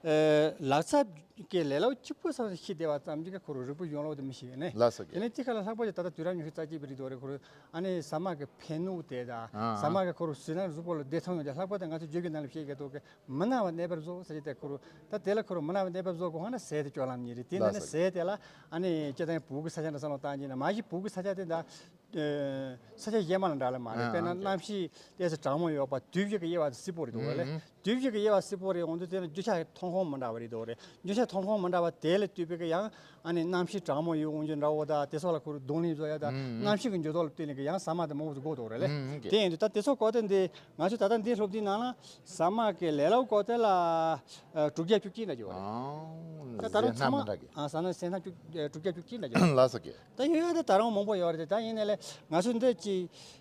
ཨ་ལག་རྩལ་གི་ལས་སླ་པོ་གཅིག་པུ་ས་ཤེས་བསྡད་པ་ཙམ་གྱིས་ཁོ་རང་རིག་པའི་གཞུང་ལུགས་དེ་མི་ཤེས་ནས། ལགས་སོ་གི། དེ་ནས་དེ་ག་ལ་ལྷག་པར་གྱི་ད་ལྟ་དུས་རབས་ཉི་ཤུ་རྩ་གཅིག་པའི་རིགས་དེ་རེད། ཁོ་རང་ཨ་ནི་ཟ་མ་གི་ཕན་ནུས་དེ་དང་ཨ་ཟ་མ་གི་ཁོ་རང་ཟས་དང་གཟུགས་པོ་ལ་བདེ་ཐང་ཡོད་ཀྱང་ལྷག་པར་དུ་ང་ཚོ་བརྗོད་ཀྱི་ནང་ལ་བཤད་ཀྱི་འདུག་གི། མི་ན་བ་གནས་པར་བཟོ་ཟེར་གྱི་དེ་ཁོ་རང་ད་དེ་ལ་ཁོ་རང་མི་ན་བ་གནས་པར་བཟོ་དགོས་ཧ་ན་ཟས་དེ་སྤྱོད་ལམ་གཉིས་རེད། དེ་ནང་ནས་ཟས་དེ་ལ་ཨ་ནི་སྤྱིར་བཏང་བོད་ཀྱི་ས་ཆ་འདྲ་བསམ་བློ་བཏང་གྱིན་ན་མ་གཞི་བོད་ཀྱི་ས་ཆ་དེ་འདྲ་ས་ཆ་གཞན་པ་ལ་འདྲ་ལ་མ་རེད། དཔེར་ན་གནམ་གཤིས་ཏོག་ཙམ་གྲང་མོ་ཡོད་པ་དུས་བཞི་གི་དབྱེ་བ་དེ་སིལ་པོ་རེད་འདུག་ག་ལེ། དུས་བཞི་གི་དབྱེ་བ་སིལ་པོ་རེད་འོང་དུས་དེ་ལ་རྒྱུ་ཆ་མཐོང་ཁོམ་མི་འདྲ་བ་རེད་འདུག་ག་རེད། རྒྱུ་ཆ་མཐོང་ཁོམ་མི་འདྲ་བ་དེ་ལ་ལྟོས་པའི་གི་ཡང་ཨ་ནི་གནམ་གཤིས་གྲང་མོ་ཡོད་འོང་རྒྱུ་འདྲ་བོ་དང་དེ་ཚོ་ལ་ཁོ་རང་གདོང་ལེན་བཟོ་ཡ་དང་གནམ་གཤིས་ཀྱི་འགྱུར་ལྡོག་ལ་བརྟེན་ནས་གི་ཡང་ཟ་མ་དེ་མང་པོ་ཞིག་དགོས་འདུག་ག་རེད་ལེ། དེ་ཡིན་དུས་ད་དེ་ཚོ་གོ་དེ་འདི་ང་ཚོས་ད་ལྟ་འདིའི་སློབ་དེབ་ནང་ལ་ཟ་མ་གི་ལས་སླ་པོ་སྐོར་དེ་ལ་ཨ་དྲུག་བརྒྱ་བཅུ་གཅིག་འདྲ་ཡོད་རེད། ཨང་། ད་ད་རུང་ཚང་མ་ཟས་སྣ་མི་འདྲ་གི། ཨ་ཟ་ན་ཟས་སྣ་བཅུ་ཨ་དྲུག་བརྒྱ་བཅུ་གཅིག་འདྲ་ཡོད་རེད། ལགས་སོ་གི། ད་ཡོད་ཡོད་དེ་ད་རུང་མང་པོ་ཡོད་རེད་དེ། ད་ཡིན་ནའི་ལས་ང་ཚོས་འདི་ཅི་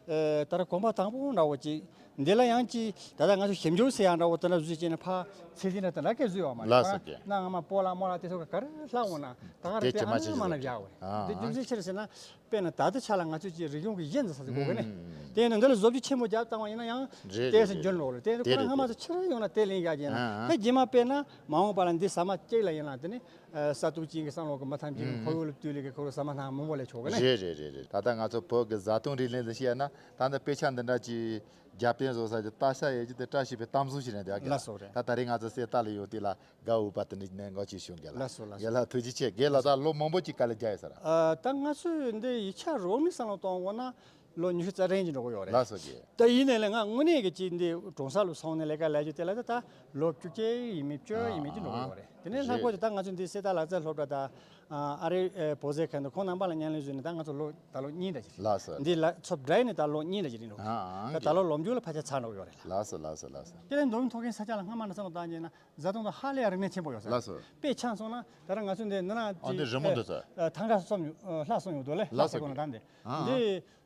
ཨ་ད་རུང་གོམ་པ་དང་པོ་འདྲ་བོ་ཅིག་འདི་ལ་ཡང་ཅི་ད་ལྟ་ང་ཚོ་ཞིབ་འཇུག་ཟེར་ཡག་འདྲ་བོ་དེ་འདྲ་བཟོས་བྱས་ནས་ཕར་ཚད་ཟིན་འདྲ་དེ་འདྲ་སྐད་བཟོས་ཡོད་མ་རེད། ལགས་སོ་གི། ཕར་གནའ་སྔ་མ་སྤོ་ལགས་རྨོ་ལགས་དེ་ཚོ་ག་ག་རེ་ལྷག་འོང་ན་ད་ག་རེ་དེ་དེ་ཇི་མ་ཇི་བཞིན་ལ་བཞག་དགོས་རེད། ཨ་འདི་རྒྱུ་མཚན་ཅི་རེད་ཟེར་ན། དཔེར་ན་ད་ལྟ་ཆ་ལ་ང་ཚོས་ཀྱི་རིག་གཞུང་གི་གཞི་འཛིན་ས་ཟིག་དགོས་གི་ནི། ཨུམ། དེ་ནི་འདི་ལ་བཟོ་བཅོས་ཆེན་པོ་རྒྱབ་བཏང་བ་ཡིན་ན་ཡང་རེད་ཏོག་ཙམ་རེད་འགྱུར་འགྲོ་གི་རེད། དེ་ནི་དེ་ཁོ་རང་རེད་སྔ་མ་ཚོ་ཕྱིར་ཡོང་ན་དེ་ལེན་ཡག་ཡིན་ན། ཨ་ཨ། ད་རྗེས་མ་དཔེར་ན་མ་འོངས་པ་ལ་འདི་ཟ་མ་གཅིག་ལ་ཡིན་ན་དེ་ནི་ས་དུག་ཅན་གྱི་བསམ་བློ་གི་མི་ཐམས་ཅད་ཀྱི་ཁོར་ཡུག་ལ་བཏུལ་ལེ་གི་ཁོ་རང་ཟ་མ་སྣ་མང་པོ་ལས་ཆོག་གི་ནི། རེད་རེད་རེད་རེད། ད་ལྟ་ང་ཚོ་བོད་ཀྱི་བཟའ་བཏུང་རིགས་ལེན་ཟེར་བཤད་ན་ད་ལྟ་དཔེ་ཆ་འདི་འདྲ་ཅིག་རྒྱབ་རྟེན་བཟོ་ས་ཀྱི་ལྟ་ས་ཡས་ཀྱི་དེ་བཀྲ་ཤིས་པའི་གཏམ་བཟང་ཞིག་རེད་འདུག་ག་ལགས་སོ་རེད། ད་ད་རེས་ང་ཚོ་གསེར་རྟ་ལ་ཡོད་དུས་ལ། དགའ་འོས་པ་དེ་འདྲ་གནད་འགག་ཅིག་བྱུང་རྒན་ལགས། རྒན་ལགས་ཐུགས་རྗེ་ཆེ། རྒན་ལགས་ད་ལོ་མང་པོ་ཅིག་དཀའ་ལས་རྒྱག་ཡོད་ས་ར། ཨ་ད་ང་ཚོས་འདི་ཡིག་ཆ་རོགས་ནི་བསམ་བློ་གཏོང་དགོས་ན་ལོ་ཉི་ཤུ་རྩ་གྲངས་ཅིག་འགྲོ་གི་ཡོད་རེད། ལགས་སོ་རྒན། ད་ཡིན་ནའི་ལས་ང་དངོས་གནས་ཀྱི་ཅིག་འདི་གྲོང་གསེབ་ལ་སོང་ནས་ལས་ཀ་ལས་རྒྱུ་དེ་ལ་ད་ད་ལོ་བཅུ་གཅིག་ཡིན་མིན་བཅུ་ཡིན་མིན་ཅིག་འགྲོ་གི་ཡོད་རེད། དེ་ནས་ལྷག་པར་དུ་ད་ང་ཚོ་འདི་གསེར་རྟ་ལག་རྩལ་སློབ་གྲྭ་དང་ཨ་རི་བོད་ཟས་མཁན་དང་ཁོང་རྣམ་པ་ལ་མཉམ་ལས་བཟོས་ནས་ད་ང་ཚོ་ལོ་ད་ལོ་གཉིས་འདྲ་ཅིག་རེད། ལགས་སོ། འདི་ལ་ཚོ་བསྒྲིགས་ནས་ད་ལོ་གཉིས་འདྲ་ཅིག་རེད་འགྲོ། ཨ་ཨ། ད་ད་ལོ་ལོ་མཇུག་ལ་ཕལ་ཆེར་ཚར་འགྲོ་གི་ཡོད་རེད་ལ། ལགས་སོ་ལགས་སོ་ལགས་སོ། དེ་ལས་མདོ་དབུས་མཐོ་སྒང་ས་ཆ་ལ་སྔ་མ་ནས་བསམ་བློ་བཏང་རྗེས་ན། བཟའ་བཏུང་དང་ཧ་ལས་ཡ་རིག་གནས་ཆེན་པོ་ཡོད་ས། ལགས་སོ། དཔེ་ཆ་སོང་ན་ད་རང་ང་ཚོ་འདི་ནི་ན་ཨ་འདི་རི་མོ་འདི་ཚོ། ཨ་ཐང་ཀ་གསུམ་ཡོད། ཨ་ལྷ་གསུམ་ཡོད་དོ་ལེ། ལྷ་ལགས་སོ་ས་གོ་ན་གི། ད་འདི། ཨ་ཨ། འདི་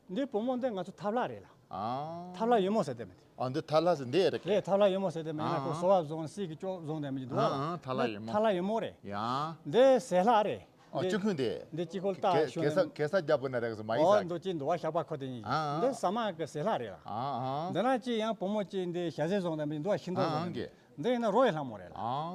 འདི་བུ་མོ་འདི་ང་ཚོ་ཐབ་ལྷ་རེད་ལ། ཨ་ཐབ་ལྷ་ཡོལ་མོ་ཟེར་དེ་མི་འདི། ཨ་འདི་ཐབ་ལྷ་ཟེར་འདི་རེད་གི། རེད། ཐབ་ལྷ་ཡོལ་མོ་ཟེར་དེ་མི་ཡིན་ན་ཨ་ཁོ་ཨ། གསོ་བ་བཟུང་སྲིད་ཀྱི་ཅོག་བཟུང་དེ་མི་འདི་འདུག་ཨ། ཨ་ཨ་ཐབ་ལྷ་ཡོལ་མོ། ཐབ་ལྷ་ཡོལ་མོ་རེད། ཡ། འདི་ཟས་ལྷ་རེད། ཨ་འདི་སྤྱི་ཁུངས་དེ། འདི་སྤྱི་ཁོལ་ལྟ་གེ་ཤོད་གེ་ས་ནས། གེ་ས་རྒྱབ་པོ་ན་རེག་སོ་མ་ཡིན་ཨོ་ས། འདི་ཅི་འདུག་བ་ཞག་པ་ཁོ་དེ་ཡིན། ཨ་ཨ། འདི་ཟ་མ་གི་ཟས་ལྷ་རེད་ལ། ཨ་ཨ། འདི་ན་ཅི་ཡང་བུ་མོ་ཅི་འདི་ཞ་ཟས་བཟུང་དེ་མི་འདུག་བ་ཤིང་ཏོག་ཨ་ཨ་བཟུང་དེ་གེ། འདི་ཡིན་ན་རོ་ཡི་ལྷ་མོ་རེད་ལ། ཨ་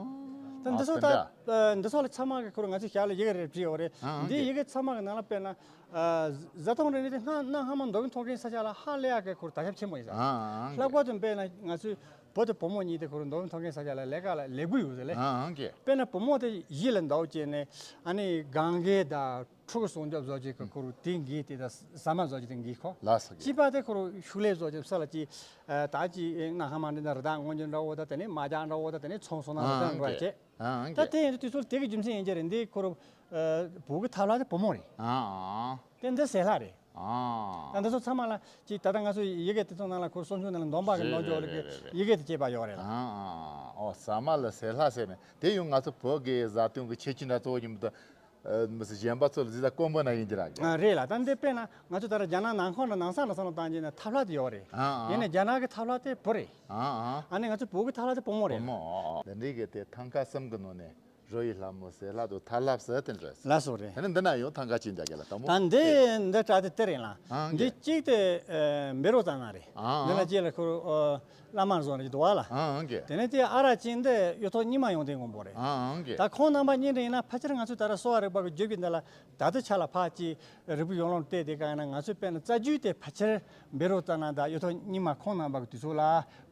ད་འདི་ཨ་ཚོ་ད་དེ་འདྲ། ཨ་འདི་ཚོ་ལ་ཚང་མ་གི་ཁོ་རང་ང་ཚོས་ཞག་ལ་ཡི་གེ་རེ་བྲིས་ཡོད་རེད། ཨ་ཨ་འདི་གེ། ཡི་གེ་ཚང་མ་གི་ནང་ལ་དཔེར་ན་ཨ་བཟའ་བཏུང་རིག་གནས་དེ་སྔ་གནའ་སྔ་མ་མདོ་དབུས་མཐོ་སྒང་ས་ཆ་ལ་ཧ་ལས་ཡག་གི་ཁོ་རང་དར་ཁྱབ་ཆེན་པོ་ཡིན་ས། ཨ་ཨ་ཨ་ལྷག་པར་དུ་དཔེར་ན་ང་ཚོས་བུ་དང་བུ་མོ་གཉིས་དེ་ཁོ་རང་མདོ་དབུས་མཐོ་སྒང་ས་ཆ་ལ་ལས་ཀ་ལ་ལས་འགུལ་ཡོད་ཟེར་ལེ། ཨ་ཨ་གེ། དཔེར་ན་བུ་མོ་དེ་གཞི་ལ་འདའོ་བྱས་ནས་ཨ་ནི་གན་རྐྱལ་དང་ཕྲུ་གུ་སྲུང་སྐྱོབ་བཟོ་བྱེད་ཀྱི་ཁོ་རང་དེ་འགན་དེ་དང་ཟ་མ་བཟོ་བྱེད་དེ་འགན་ཁོ། ལགས་སོ་གེ། གཅིག་པ་དེ་ཁོ་རང་ཤུགས་ལས་བཟོ་བྱེད་ས་ལ་ཅི་ཨ་ད་ཅི་གནའ་སྔ་མ་འདི་ན་རི་དྭགས་རྔོན་རྒྱུ་འདྲ་བོ་དང་དེ་ནས་རྨ་བྱ་འདྲ་བོ་དང་དེ་ནས་ཚོང་སོང་ན་རི་དྭགས་འགྲོ་བ་བྱེད། ཨ་ཨ་ད་གེ། དེ་ཡིན་དུས་དུས་ཚོད་དེ་གི་རྒྱུ་མཚན་ཡིན་གྱི་རེད། འདི་ཁོ་རང་ཨ་བུ་གི་ཐབ་ལྷ་དེ་བུ་མོ་རེད། ཨ་ཨ། དེ་འདི་ཟས་ལྷ་རེད། ཨ་ད་འདི་ཚོ་ཚང་མ་ལ་ཅིག་ད་ལྟ་ང་ཚོ་ཡི་གེ་དེ་ཚོ་ནང་ལ་ཁོ་སུམ་ཅུ་ནང་ལ་འདོམ་པ་གི་རེད་ནོར་འཇོག་རེད་ལ་གི་རེད་རེད་རེད། ཡི་གེ་དེ་སྐྱེས་པ་ཡོད་རེད་ལ། ཨ་ཨ་ཨོ་ཟ་མ་ལ་ཟས་ལྷ་ཟེར་ནས་དེ་ཡང་ང་ཚོ་བོད་ཀྱི་བཟའ་བཏུང་གི་ཁྱད་ཆོས་འདྲ་གཙོ་བོ་ཡིན་པ་དང་། ཨ་མི་སྲིད་གཞན་པ་ཚོ་ལ་ཟིག་ད་དཀོན་པོ་ན་ཡིན་གྱི་ར་གི། ཨ་རེད་ལ། ད་འདི་དཔེར་ན་ང་ཚོ་ད་ར་རྒྱ་ནག་ནང་ཁོངས་ལ་ནང་ས་ལ་བསམ་བློ་བཏང་རྗེས་ན་ཐབ་ལྷ་དེ་ཡོད་རེད། ཨ་ཨ། ཡིན་ནའི་རྒྱ་ནག་གི་ཐབ་ལྷ་དེ་བུ་རེད། ཨ་ཨ། ཨ་ནི་ང་ཚོ་བོད་ཀྱི་ཐབ་ལྷ་དེ་བུ་མོ་རེད། བུ་མོ། ཨ་ཨ། འདི་འདྲའི་གི་དེ་ཐང་ཀ་གསུམ་གི་ནང་ནས། འགྲོ་ཡི་ལྷ་མོ་ཟེར་ལྷ་དུ་ཐར་ལབ་ཟེར་དེ་འདྲ་ཟེར། ལ་སོགས་རེད། དེ་ནས་འདི་ན་ཡང་ཐང་ག་ཅིག་འདྲ་གི་ལ་དང་མོ། ད་འདི་འདི་དྲ་དེ་དེ་རེད་ལ། ཨང་འདི་གཅིག་དེ་ཨ་འབེ་རོ་ཙ་ན་རེད། ཨང་འདི་ལ་གཅིག་ལ་ཁོ་ཨ་བླ་མར་བཟོ་ནས་འདུག་བ་ལ། ཨང་གི། དེ་ནས་དེ་ཨ་ར་ཅིན་དེ་གཡུ་ཐོག་རྙིང་མ་ཡོང་དེ་མགོན་པོ་རེད། ཨང་གི། ད་ཁོང་རྣམ་པ་གཉིས་འདྲ་ཡིན་ན་ཕལ་ཆེར་ང་ཚོས་ད་ལྟ་གསོ་བ་རིག་པ་གི་བརྗོད་ཀྱི་འདི་ལ་ད་ལྟ་ཆ་ལ་ཕར་ཅིག་རིག་པའི་ཡོང་ལོང་བལྟས་དེ་ག་ཡིན་ན་ང་ཚོས་དཔེར་ན་རྩ་རྒྱུད་དེ་ཕལ་ཆེར་འབེ་རོ་ཙ་ན་དང་གཡུ་ཐོག་རྙིང་མ་ཁོང་རྣམ་པ་གི་དུས་ཚོད་ལ་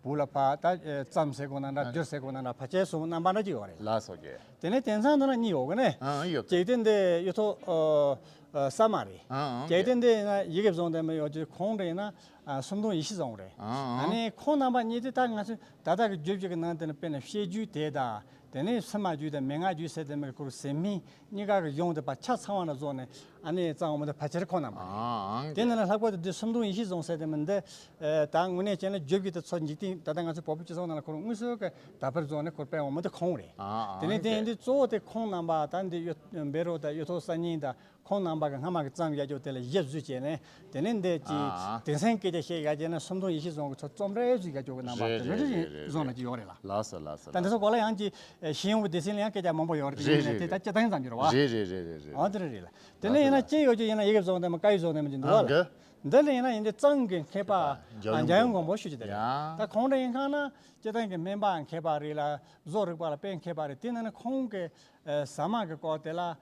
བུ་ལ་ཕ་ད་ཨེ་ཙམ་ཟེར་དགོས་ན་འདྲ་ཨ་སྦྱོར་ཟེར་དགོས་ན་འདྲ་ཕལ་ཆེར་སོང་རྣམ་པ་འདྲ་ཅིག་ཡོད་རེད། ལ་སོགས་ཀྱི། དེ་ནས་དེང་སང་འདི་ན་གཉིས་ཡོད་གི་ནས། ཨང་ཡོད་གི། གཅིག་དེ་འདི་གཡུ་ཐོག་ཨ་ཨ་ས་མ་རེད། ཨང་ཨང་གཅིག་དེ་འདི་ན་ཡི་གེ་བཟུང་དེ་མི་ཡོད་ཀྱི་ཁོང་རེད་ན་ཨ་སུམ་མདོ་ཡེ་ཤེས་བཟང་རེད། ཨང་ཨ་ཨང་ནི་ཁོང་རྣམ་པ་གཉིས་དེ་ད་ང་ཚོས་ད་ལྟ་གི་བརྗོད་བྱ་གི་ནང་དེ་ནི་དཔེར་ན་བཤད་རྒྱུད་དེ་དང་དེ་ནས་སེམས་མ་རྒྱུད་དང་མན་ངག་རྒྱུད་ཟེར་དེ་མི་ཁུར་ཟེར་མིན་གཉིས་ཀ་གི་གཞུང་དེ་པ་ཆ་ཚང་བ་ན་བཟོ་ནས་ཨ་ནི་གཙང་བོ་མི་དེ་ཕལ་ཆེར་ཁོང་རྣམ་པ་རེད། ཨང་ཨང་དེ་ནི་ལྷག་པར་དུ་འདི་སུམ་མདོ་ཡེ་ཤེས་བཟང་ཟེར་དེ་མི་འདི། ཨ་ད་དངོས་གནས་བྱས་ན་བརྗོད་བྱ་དེ་ཚོ་འཇིག་རྟེན་ད་ལྟ་ང་ཚོའི་བོད་པའི་སྤྱི་ཚོགས་ནང་ལ་ཁོ་རང་དངོས་སུ་གི་དར་འཕེལ་བཟོ་ནས་ཁོ་སྤེལ་འོང་མི་དེ་ཁོང་རེད། ཨ་ཨ་དེ་ནས་དེ་ཨ་འདི་གཙོ་བོ་དེ་ཁོང་རྣམ་པ་ད་འདི་གཡུ་འབེ་རོ་དང་གཡུ་ཐོག་གསར་རྙིང་དང་ཁོང་རྣམ་པ་གི་སྔ་མ་གི་བརྩམས་ཡ་ཅོག་དེ་ལ་ཞིབ་བཟོས་བྱས་ནས་དེ་ནས་འདི་ཀྱི་ཨ་ཨ་དེང་སང་སྐད་ཆ་བཤད་ཡ་བྱས་ན་སུམ་མདོ་ཡེ་ཤེས་བཟང་གི་ཚོ་རྩོམ་རེ་བཟོས་ཡ་ཅོག་གི་རྣམ་པ་རེད་དེ་འདྲ་རེད་ཅིག་རེད་རེད་བཟོ་ན་ཅིག་ཡོད་རེད་ལ། ལགས་སོ་ལགས་སོ་ད་འདི་ལགས་ཚོ་སོ། གོ་ལ་ཡང་ཅིག་ཤེས་ཡོན་གྱི་སྡེ་ཚན་ལ་ཡང་སྐད་ཆ་མང་པོ་ཡོད་རེད་རེད་ཡིན་ནའི་རེད་དེ་ད་ལགས་སྐྱེ་སྟངས་ཙམ་གྱི་རེད་བ། རེད་རེད་རེད་རེད་རེད། ཨ་དེ་རེད་རེད་ལ། དེ་ནས་ཡིན་ན་ལགས་སོ་ལགས་སོ། ཅི་ཡོད་ཅིག་ཡིན་ན་ཡི་གེ་བཟོ་དེ་མ་དཀར་ཡིག་བཟོ་དེ་མ་ཅིག་འདུག་བ་ལ། ཨང་གི། འདི་ལ་ཡིན་ན་ཡིན་དེ་གཙང་གི་མཁས་པ་འཇམ་དབྱངས་མགོན་པོ་ཞུ་རྒྱུ་དེ་རེད། ཡ། ད་ཁོང་འདྲ་ཡིན་ཁང་ན་སྤྱི་བཏང་གི་སྨན་པ་མཁས་པ་རེད་ལ་བཟོ་རིག་པ་ལ་དཔེ་མཁས་པ་རེད། དེ་ནང་ནས་ཁོང་གི་ཨ་ཟ་མ་གི་སྐོར་དེ་ལ་ཨ་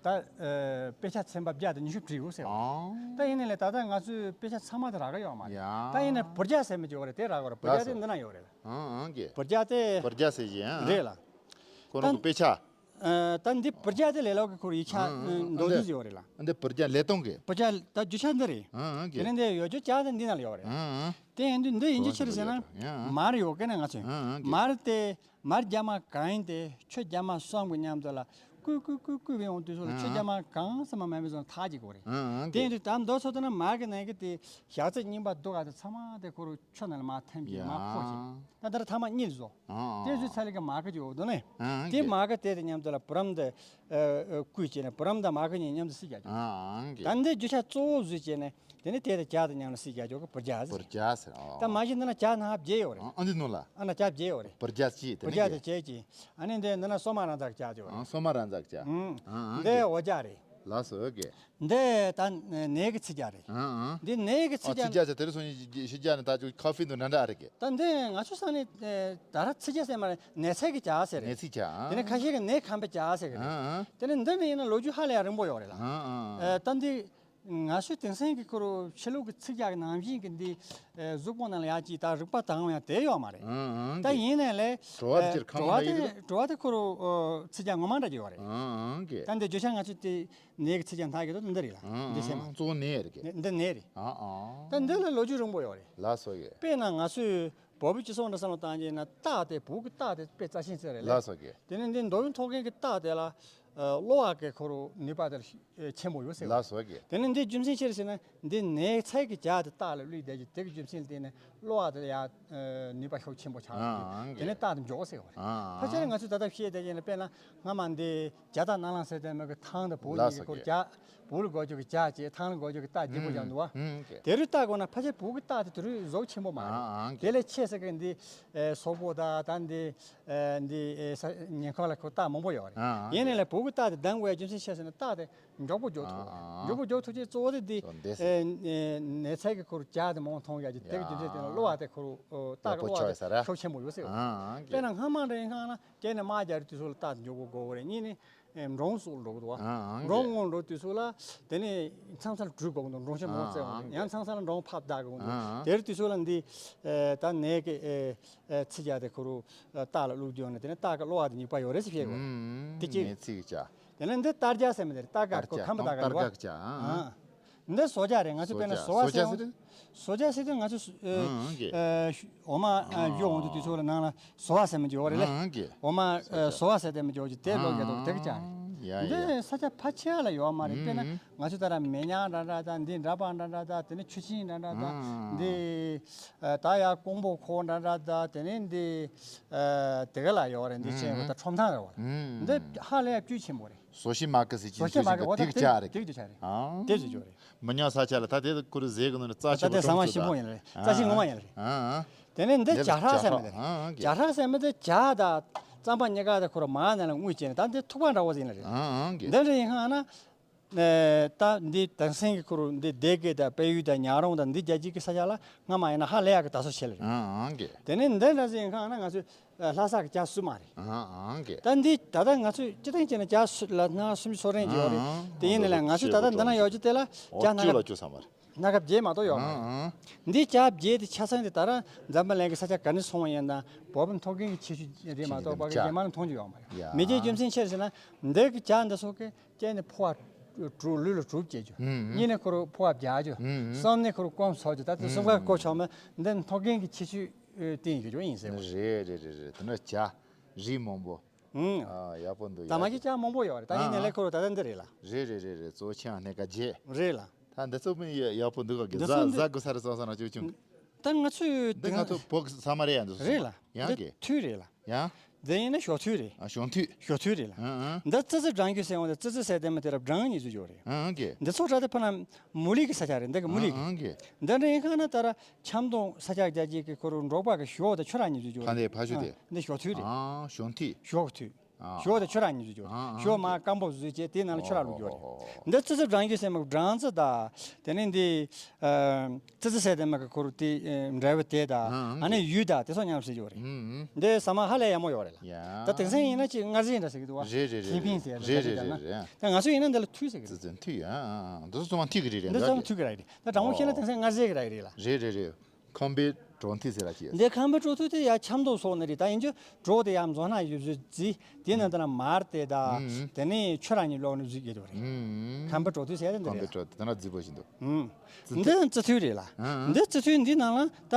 ད་ཨ་དཔེ་ཆ་ཚན་པ་བརྒྱ་དང་ཉི་ཤུ་བྲིས་ཡོད་ཟེར་བ། ཨང་། ད་ཡིན་ནའི་ལས་ད་ལྟ་ང་ཚོའི་དཔེ་ཆ་ཚང་མ་དེ་རག་གི་ཡོད་མ་རེད། ཡ། ད་ཡིན་ནའི་བུར་རྒྱ་ཟེར་མི་ཅིག་ཡོད་རེད། དེ་རག་གི་ཡོད་རེད། བུར་རྒྱ་ལགས་སོ། དེ་འདི་ན་ཡོད་རེད། ཨང་ཨང་གི། བུར་རྒྱ་དེ། བུར་རྒྱ་ཟེར་གྱི་ཨང་། རེད་ལ། ཁོ་རང་གི་ད་དཔེ་ཆ། ཨ་ད་འདི་བུར་རྒྱ་དེ་ལས་ལོག་གི་ཁོར་ཡིག་ཆ་ཨང་ཨང་། མདོར་བསྡུས་ཡོད་རེད་ལ། འདི་བུར་རྒྱ་ལས་སྟོང་གི། བུར་རྒྱ་ད་རྒྱུ་ཆ་འདི་རེད། ཨང་ཨང་གི། དེ་ནས་འདི་ཡོད་རྒྱུ་ཆ་དེ་འདི་ན་ལ་ཡོད་རེད། ཨང་ཨང་། དེ་ཡིན་དུས་འདི་ཡིན་རྒྱུ་ཕྱིར་ཟེར་ན་ཨང་ཨང་། མར་ཡོད་གི་ན་ང་ཚོས། ཨང་ཨང་གི། མར་དེ་མར་རྒྱ་མ་གང་ཡིན་དེ་ཆུ་རྒྱ་མ་གསུམ་གི་མཉམ་དུ་ལ་བསྐུས་བསྐུས་བསྐུས་བསྐུས་བས་ཡོང་དུས་སུ་ལ་ཨང་ཆུ་རྒྱ་མ་གང་ཟེར་མ་མེད་པའི་བཟོ་ཐག་ཅིག་གོ་རེད། ཨང་ཨང་དེ་ཡིན་གི། དུས་ད་མདོ་ཚོ་དེ་ན་མར་གི་ནང་གི་དེ་ཞག་ཚི་རྙིང་པ་འདུག་ག་དེ་ཚང་མ་དེ་ཁོ་རུ་ཆུ་ནང་ལ་མར་ཐིམ་གྱིན་མར་ཕོག་ཅིག་ཡ། ད་ལྟར་ཐ་མ་གཉིད་བཟོ། ཨང་ཨང་། དེ་བཟོས་ཚར་ལས་ཀ་མར་ག་ཅིག་འོ་དོ་ནས། ཨང་ཨང་། དེ་གི། མར་ག་དེ་དེ་མཉམ་དུ་ལ་བུ་རམ་དེ་ཨ་ཨ་བསྐུས་བྱས་ནས་བུ་རམ་དང་མར་ག་གཉིས་མཉམ་དུ་བསྲེས་རྒྱག་རྒྱུ། ཨང་ཨང་གི། ད་འདི་རྒྱུ་ཆ་གཙོ་བོ་བཟོས་བྱས་ནས་དེ་ནས་དེ་དེ་ཇ་དང་མཉམ་ལ་བསྲེས་རྒྱག་རྒྱུ་གི་བུར་ཇ་ཟེར། བུར་ཇ་ཟེར། ཨོ། ད་མ་གཞི་འདི་ན་ཇ་ནང་བརྒྱད་ཡོད་རེད། ཨང་། ཨ་འདི་ནང་ལ། ཨ་ན་ཇ་བརྒྱད་ཡོད་རེད། བུར་ཇ་གཅིག་དེ་བུར་ནས་ཇ་དེ་གི། བརྒྱད་གཅིག་ཨ་ནི་འདི་འདི་ན་སོ་མ་རང་ཙག་ཇ་དེ་ཡོད་རེད། ཨང་། སོ་མ་རང་ཙག་ཇ། ཨང་། ཨང་ཨང་འདི་གི། འོ་ཇ་རེད། ལགས་སོ་གི། འདི་ད་ནས་ཀྱི་ཚི་ཇ་རེད། ཨང་ཨང་། འདི་ནས་ཀྱི་ཚི་ཨ་ཇ། ཚི་ཇ་ཟེར་དེ་རིང་སང་ཉིན་ཤི་ཇ་ནི་ད་ཅིག་ཁ་ཧྥི་དང་འདྲ་འདྲ་རེད་གི། ད་འདི་ང་ཚོ་ས་ནས་ད་ར་ཚི་ཇ་ཟེར་མ་རེད། ནས་ཚལ་གྱི་ཇ་ཟེར་རེད། ནས་ཚི་ཇ། ཨང་། དེ་ནས་ཁ་ཤས་ཀྱི་ནས་ཁམ་པའི་ཇ་ཟེར་གི་རེད། ཨང་ཨང་། དེ་ནས་འདི་ནི་ཡིན་ན་ལོ་རྒྱུས་ཧ་ལས་ཡ་རིང་པོ་ཡོད་རེད་ལ། ཨང་ཨང་། ཨ་ད་འདི་ང་ཚོའི་དེང་སང་གི་ཁོ་རུ་ཕྱི་ལོགས་ཀྱི་ཚི་ཇ་གི་ནང་བཞིན་གྱི་འདི་ཨེ་གཟུགས་པོ་ནང་ལ་ཡ་ཅིག་ད་རིག་པ་དང་ཡང་དེ་ཡོད་མ་རེད། ཨང་ཨང་། ད་གི་ཡིན་ནའི་ལས་བྲོ་བ་དེ་ཨེ་ཕྱིར་ཁ་བྲོ་མ་བ་ལ་ཡི་དེ་གི་བྲོ་བ་དེ་ཁོ་རུ་ཨོ་ཚི་ཇ་ངོ་མ་འདྲ་གི་ཡོད་རེད། ཨང་ཨང་གི། ད་འདི་བརྗོད་བྱ་ང་ཚོས་དེ་ནས་ཀྱི་ཚི་ཇ་མཐའ་གི་དོ་འདི་རེད་ལ། ཨང་འདི་ཨང་། སེམས་གཙོ་བོ་ནས་རེད་གི། ནས་འདི་ནས་རེད། ཨང་ཨང་། ད་འདི་ལ་ལོ་རྒྱུས་རིང་པོ་ཡོད་རེད། ལགས་སོ་ཡོད། དཔེར་ན་ང་ཚོས་བོད་པའི་སྤྱི་ཚོགས་འདྲ་བསམ་བློ་བཏང་རྗེས་ན་སྟག་དེ་བོད་ཀྱི་སྟག་དེ་དཔེ་རྩ་ཆེན་ཟེར་རེད་ལ། ལགས་སོ་གི། དེ་ནས་འདི་མདོ་དབུས་མཐོ་སྒང་གི་སྟག་དེ་ལ་ཨ་གློ་བ་གི་ཁོ་རུ་ནུས་པ་དེ་ཆེན་པོ་ཡོད་ཟེར་བ། ལགས་སོ་གི། དེ་ནས་འདི་རྒྱུ་མཚན་ཅི་རེད་ཟེར་ན་འདི་ནས་ཚལ་གྱི་ཇ་དེ་སྟག་ལ་བླུགས་བསྡད་ཀྱི་དེ་གི་རྒྱུ་མཚན་ལ་བརྟེན་ནས་གློ་བ་དེ་ལ་ཡ་ནུས་པ་ཤུགས་ཆེན་པོ་ཆགས་ཨང་ཨང་། དེ་ནས་སྟག་དེ་མགྱོགས་ཟེར་བ་རེད། ཨང་ཨང་། ཕལ་ཆེར་ང་ཚོས་ད་ལྟ་བཤད་བསྡད་ཀྱི་ཡིན་ན་དཔེར་ན་སྔ་མ་འདི་ཇ་སྟག་ནང་ལངས་ཟེར་དེ་མོ་གི་ཐང་དང་བོ་གཉིས་ཀྱི་སྐོར་ཇ། བོ་ལ་དགོས་རྒྱུ་གི་ཇ་བྱས་ཐང་ལ་དགོས་རྒྱུ་གི་སྟག་རྒྱས་པོ་ཇ་འདུག་བ། ཨང་ཨང་། དེ་རུ་སྟག་དགོས་ན་ཕལ་ཆེར་བོ་གི་སྟག་དེ་དེ་རུ་གཟུགས་ཆེན་པོ་མ་རེད། ཨང་ཨང་། དེ་ལས་ཆེ་ས་གི་འདི་ཨེ་སོག་པོ་དང་ད་འདི་ཨེ་འདི་ཨེ་ས་ཉེན་ཁ་ལ་ཁོ་སྟག་མང་པོ་ཡོད་རེད། ཨང་ཨང་། ཡིན་ནའི་ལས་བོ་གི་སྟག་དེ་གདམ་དགོས་ཡ་རྒྱུ་མཚན་ཆེ་ཟེར་ན་སྟག་དེ་མགྱོགས་པོ་མགྱོགས་ཐུབ་རེད། ཨང་ཨང་། མགྱོགས་པོ་མགྱོགས་ཐུབ་ཅེས་གཙོ་བོ་དེ་འདི་ཨེ་ནས་ཚལ་གི་ཁོ་རུ་ཇ་དེ་མང་མཐོང་ཡ་གི་དེ་གི་རྒྱུ་མཚན་དེ་ལ་གློ་བ་དེ་ཁོ་རུ་སྟག་གི་གློ་བ་དེ་ཤུགས་ཆེན་པོ་ཡོད་ཟེར་བ། ཨང་ཨང་། དཔེར་ན་སྔ་མ་འདྲ་ཡིན་ཁང་ན་སྐྱེས་ནས་དམག་རྒྱག་དུས་ཚོད་ལ་སྟག་དེ་མགྱོགས་པོ་དགོས་རེད། གཉིས་ནས་ཨེ་འབྲོང་སོགས་ལ་འགྲོ་གི་འདུག་བ། ཨང་ཨང་། འབྲོང་སྔོན་འགྲོ་དུས་ཚོད་ལ་དེ་ནས་མཚམས་མཚམས་ལ་བྲུས་དགོས་ཀྱི་འདུག་འབྲོང་ཆེན་མང་བཙལ་བ་ཨང་ཨང་། ཡང་མཚམས་མཚམས་ལ་འབྲོང་ཕབ་བདག་དགོས་ཀྱི་འདུག་ཨང་ཨང་། དེར་དུས་ཚོད་ལ་འདི་ཨེ་ད་ནས་ཀྱི་ཨེ་ཨེ་ཚི་ཇ་དེ་ཁོ་རུ་ཨེ་སྟག་ལ་བླུགས་རྒྱུ་ཡོང་ནས་དེ་ནས་སྟག་གི་གློ་བ་དེ་ཉིད་པ་ཡོད་རེད་ཟེར་བཤད་དགོས། ཨང་། དེ་གཅིག་ནས་ཚི་ཇ། དེ་ནས་འདི་སྟར་ཇ་ཟེར་མི་དེ་རེད། སྟར་ག་སྟར་ཇ་ཁོ་ཁམས་པ་དར་ག་སྟར་ག་ཇ། ཨང་། འདི་ཟོ་ཇ་རེད། ང་ཚོ་དཔེར་ན་ཟོ་ཇ་ཟོ་བ་ཟེར་ཟོ་ཇ་ཟེར་དུས་ང་ཚོ་ཨེ་ཨང་ཨང་གི། ཨེ་འོ་མ་ཨ་ཨང་ཡོ་འོང་དུས་དུས་ཚོད་ལ་ནང་ལ་ཟོ་བ་ཟེར་མི་ཡོད་རེད་ལེ། ཨང་ཨང་གི། འོ་མ་ཨེ་ཟོ་ཇ་ཟོ་བ་ཟེར་དེ་མི་ཡོད་ཀྱི་དེ་ལོ་རྒྱ་དོ་དེ་གི་ཇ་རེད། ཡ་ཡ། འདི་ས་ཆ་ཕལ་ཆེ་བ་ལ་ཡོད་མ་རེད། དཔེར་ན་ང་ཚོ་ད་ར་མེ་ཉག་འདྲ་འདྲ་དང་འདི་འདྲ་པ་འདྲ་འདྲ་དང་དེ་ནི་ཆུ་ཆེན་འདྲ་འདྲ་དང་ཨང་འདི་ཨེ་ད་ཡ་ཀོང་པོ་ཁོག་འདྲ་འདྲ་དང་དེ་ནི་འདི་ཨེ་དེ་ག་ལ་ཡོད་རེད། འདི་ཆེན་པོ་ད་ཁྲོམ་ཐང་རེད་བ། ཨང་འདི་ཧ་ལས་ཡ་སྤུས་ཆེན་པོ་རེད། ཟོ་ཤི་མ་ཀི་ཟེར་ཅིག་ཟོ་ཤི་མ་ཀི་འོ་ད་དེ་གི་ཇ་རེད། དེ་གི་ཇ་རེད། ཨང་། དེ་གི་ཇ་རེད། མི་ཉག་ས་ཆ་ལ་ད་དེ་ཁོ་རུ་ཟས་གི་ནོ་ནི་རྩ་ཆེ་ད་དེ་ཟ་མ་ཞིམ་པོ་ཡིན་རེད། རྩ་ཆེ་ངོ་མ་ཡིན་རེད། ཨང་ཨང་། དེ་ནས་འདི་ཇ་ཧྲག་ཟེར་མི་དེ་རེད། ཨང་ཨང་། ཇ་ཧྲག་ཟེར་མི་དེ་ཇ་དང་ རྩམ་པ་གཉིས་ཀ་དེ་ཁོ་རང་མར་ནང་ལ་དངུལ་བྱས་ནས། ད་འདི་ཐུག་པ་འདྲ་བོ་ཟིན་ལ་རེད། ཨང་ཨང་གི། འདི་འདྲ་ཡིན་ཁ་ན། ཨེ། ད་འདི་དེང་སང་གི་ཁོ་རང་འདི་སྡེ་དགེ་དང་དཔལ་ཡུལ་དང་ཉག་རོང་དང་འདི་རྒྱལ་སྤྱི་གི་ས་ཆ་ལ་སྔ་མ་ཡིན་ན་ཧ་ལས་ཡག་གི་དར་སྲོལ་ཆེ་ལ་རེད། ཨང་ཨང་གི། དེ་ནས་འདི་འདྲ་ཟིན་ཁ་ན་ང་ཚོས་ལྷ་ས་གི་ཇ་སུ་མ་རེད། ཨང་ཨང་གི། ད་འདི་ད་ལྟ་ང་ཚོས་སྤྱི་བཏང་བྱས་ན་ཇ་སུ་ལ་ན་སུམ་ཅུ་སོ་རེ་ཅིག་ཡོད་རེད། ཨང་། དེ་ཡིན་ནའི་ལ་ང་ཚོས་ད་ལྟ་འདི་ན་ཡོད་རྒྱུ་དེ་ལ་ཇ་སྣ་ཁ་ལ་ཅུ་ས་མ་རེད། སྣ་ཁ་བརྒྱད་མ་གཏོགས་ཡོད་མ་རེད། ཨང་ཨང་། འདི་ཇ་བརྒྱད་དེ་ཆ་ཚང་དེ་ད་ར་འཛམ་བུ་གླིང་གི་ས་ཆ་ག་ནས་སོང་བ་ཡིན་ན་བོད་པ་མཐོ་རྒན་གྱི་ཁྱད་ཆོས་རེད་མ་གཏོགས་ཕ་གི་རྒྱ་མ་ལ་མཐོང་རྒྱུ་ཡོད་མ་རེད། ཡ། མི་རྒྱའི་རྒྱུ་མཚན་ཆེར་ཟེར་ན་འདི་གི་ཇ་འདི་ཚོ་གི་སྐྱེས་ནས་ཕོ་བ་དྲུག་ལུས་ལ་དྲུག་སྐྱེ་རྒྱུ། ཨང་ཨང་། གཉིས་ནས་ཁོ་རུ་ཕོ་བ་བརྒྱ་རྒྱུ། ཨང་ཨང་། གསུམ་ནས་ཁོ་རུ་སྐོམ་ཚོགས་རྒྱུ། ད་ལྟ་གསུམ་ཀ་གོ་ཆོག་མ་འདི་མཐོ་རྒན་གྱི་ཁྱད་ཆོས་བསྟན་ཡོད་རྒྱུ་ཡིན་ཟེར་བ། རེད་རེད་རེད་རེད། དེ་འདྲ་ཇ་རིགས་མང་པོ། ཨང་། ཨ། ཡག་པོ་འདུག། ད་མ་གི་ཇ་མང་པོ་ཡོད་རེད། ད་ཡིན་ནའི་ལས་ཁོ་རུ་ད་ལྟ་འདི་རེད་ལ། རེད་རེད་རེད་རེད། གཙོ་ཆེ་ཨ་ནེ་ཀ་ཇེ། རེད་ལ། ད་འདི་ཚོ་མི་ཡག་པོ་འདུག་ག་གི། འདི་ཟ་ཚོ་འདི་ཟ་དགོས་ས་རེད། བསམ་བསམ་ན་ཅུ་ཅུང་། ད་ང་ཚོས་འདི་ང་ཚོ་བོད་ས་མ་རེད་ཡ། འདི་ཚོ་རེད་ལ། ཡང་འདི་གི་ཐུད་རེད་ལ། ཡང་། འདི་ཡིན་ན་ཞོ་ཐུད་རེད། ཨ། ཞོ་ཐུད། ཞོ་ཐུད་རེད་ལ། ཨང་ཨང་། འདི་ཙི་ཙི་སྦྲང་རྒྱུ་ཟེར་བ་འདི་ཙི་ཙི་ཟེར་དེ་མི་དེ་ར་སྦྲང་གཉིས་ཚོ་ཡོད་རེད། ཨང་ཨང་གི། འདི་ཚོ་ར་དེ་ཕ་ན་མུ་ལི་གི་ས་ཆ་རེད། འདི་གི་མུ་ལི་གི། ཨང་ཨང་གི། འདི་འདྲ་ཡིན་ཁ་ན་ད་ར་ཆབ་མདོ་ས་ཆ་རྒྱ་ཆེ་གི་ཁོ་རུ་འབྲོག་པ་གི་ཞོ་དང་ཆུ་རགས་གཉིས་ཚོ་ཡོད་རེད། ཕ་ནས་ཕ་ཤུ་དེ། ཨ། འདི་ཞོ་ཐུད་རེད། ཨ། ཞོ་ཐུད། ཞོ་ཐུད། ཨ། ཞོ་དང་ཆུ་རགས་གཉིས་ཚོ་ཡོད་རེད། ཨ། ཞོ་མར་སྐམ་པོ་བཟོས་བྱས་དེའི་ནང་ལ་ཆུ་རགས་བླུགས་ཡོད་རེད། ཨོ་ཧོ་ཧོ་ཧོ། འདི་ཙི་ཙི་སྦྲང་རྒྱུ་ཟེར་མ་གི་སྦྲང་རྩི་དང་། དེ་ནས་འདི། ཨ། ཙི་ཙི་ཟེར་དེ་མ་གི་ཁོ་རུ་དེ། ཨ། འབྲས་བུ་དེ་དང་། ཨ། ཨ་ནི་ཡུལ་དང་དེ་ཚོ་མཉམ་བསྲེས་ཡོད་རེད། ཨུ་ཨུ། འདི་ཟ་མ་ཧ་ལས་ཡག་མོ་ཡོད་རེད་ལ། ཡ། ད་དེང་སང་ཡིན་ན་ཅིག་མངར་ཟས་འདྲ་ཟེར་གི་འདུག་བ། རེད་རེད་རེད། ཁེ་ཕིང་ཟེར་རེད་རེད་རེད་རེད། ད་ང་ཚོ་ཡིན་ན་འདི་ལ་ཐུད་ཟེར་གི་རེད། ཙི་ཙི་ཐུད། ཡ། ཨ་ཨ། འདི་ཚོ་ཚང་མ་ཐུད་གི་རེད་རེད། འདི་ཚང་མ་ཐུད་གི་རེད་རེད། ད་དྲང་མོ་བཤད་ན་དེང་སང་མངར་ཟས་གི་ར་རེད་ལ། རེད་རེད་རེད། ཁམས་པའི་གྲོ་ཐུད་ཟེར་ལ་ཅི། འདི་ཁམས་པའི་གྲོ་ཐུད་དེ་ཡ་ཆབ་མདོ་སོགས་ནས་རེད། ད་ཡིན་རྒྱུ་གྲོ་དེ་ཡ་མཛོ་སྣ་ཡོད་བཟོས་རྩི། དེ་ནང་དེ་ན་མར་དེ་དང་། ཨུ་ཨུ། དེ་ནས་ཆུ་རགས་གཉིས་བླུགས་ནས་བཟོས་ཡོད་རེད། ཨུ་ཨུ། ཁམས་པའི་གྲོ་ཐུད་ཟེར་ཡ་དེ་འདི་ཁམས་པའི་རེད། གྲོ་ཐུད་དེ་ན་རྫིག་པོ་ཞིག་འདུག། ཨུ། ཙི་འདི་ཙི་ཐུད་རེད་ལ། ཨུ་ཨུ། འདི་ཙི་ཐུད་འདི་ནང་ལ་ད་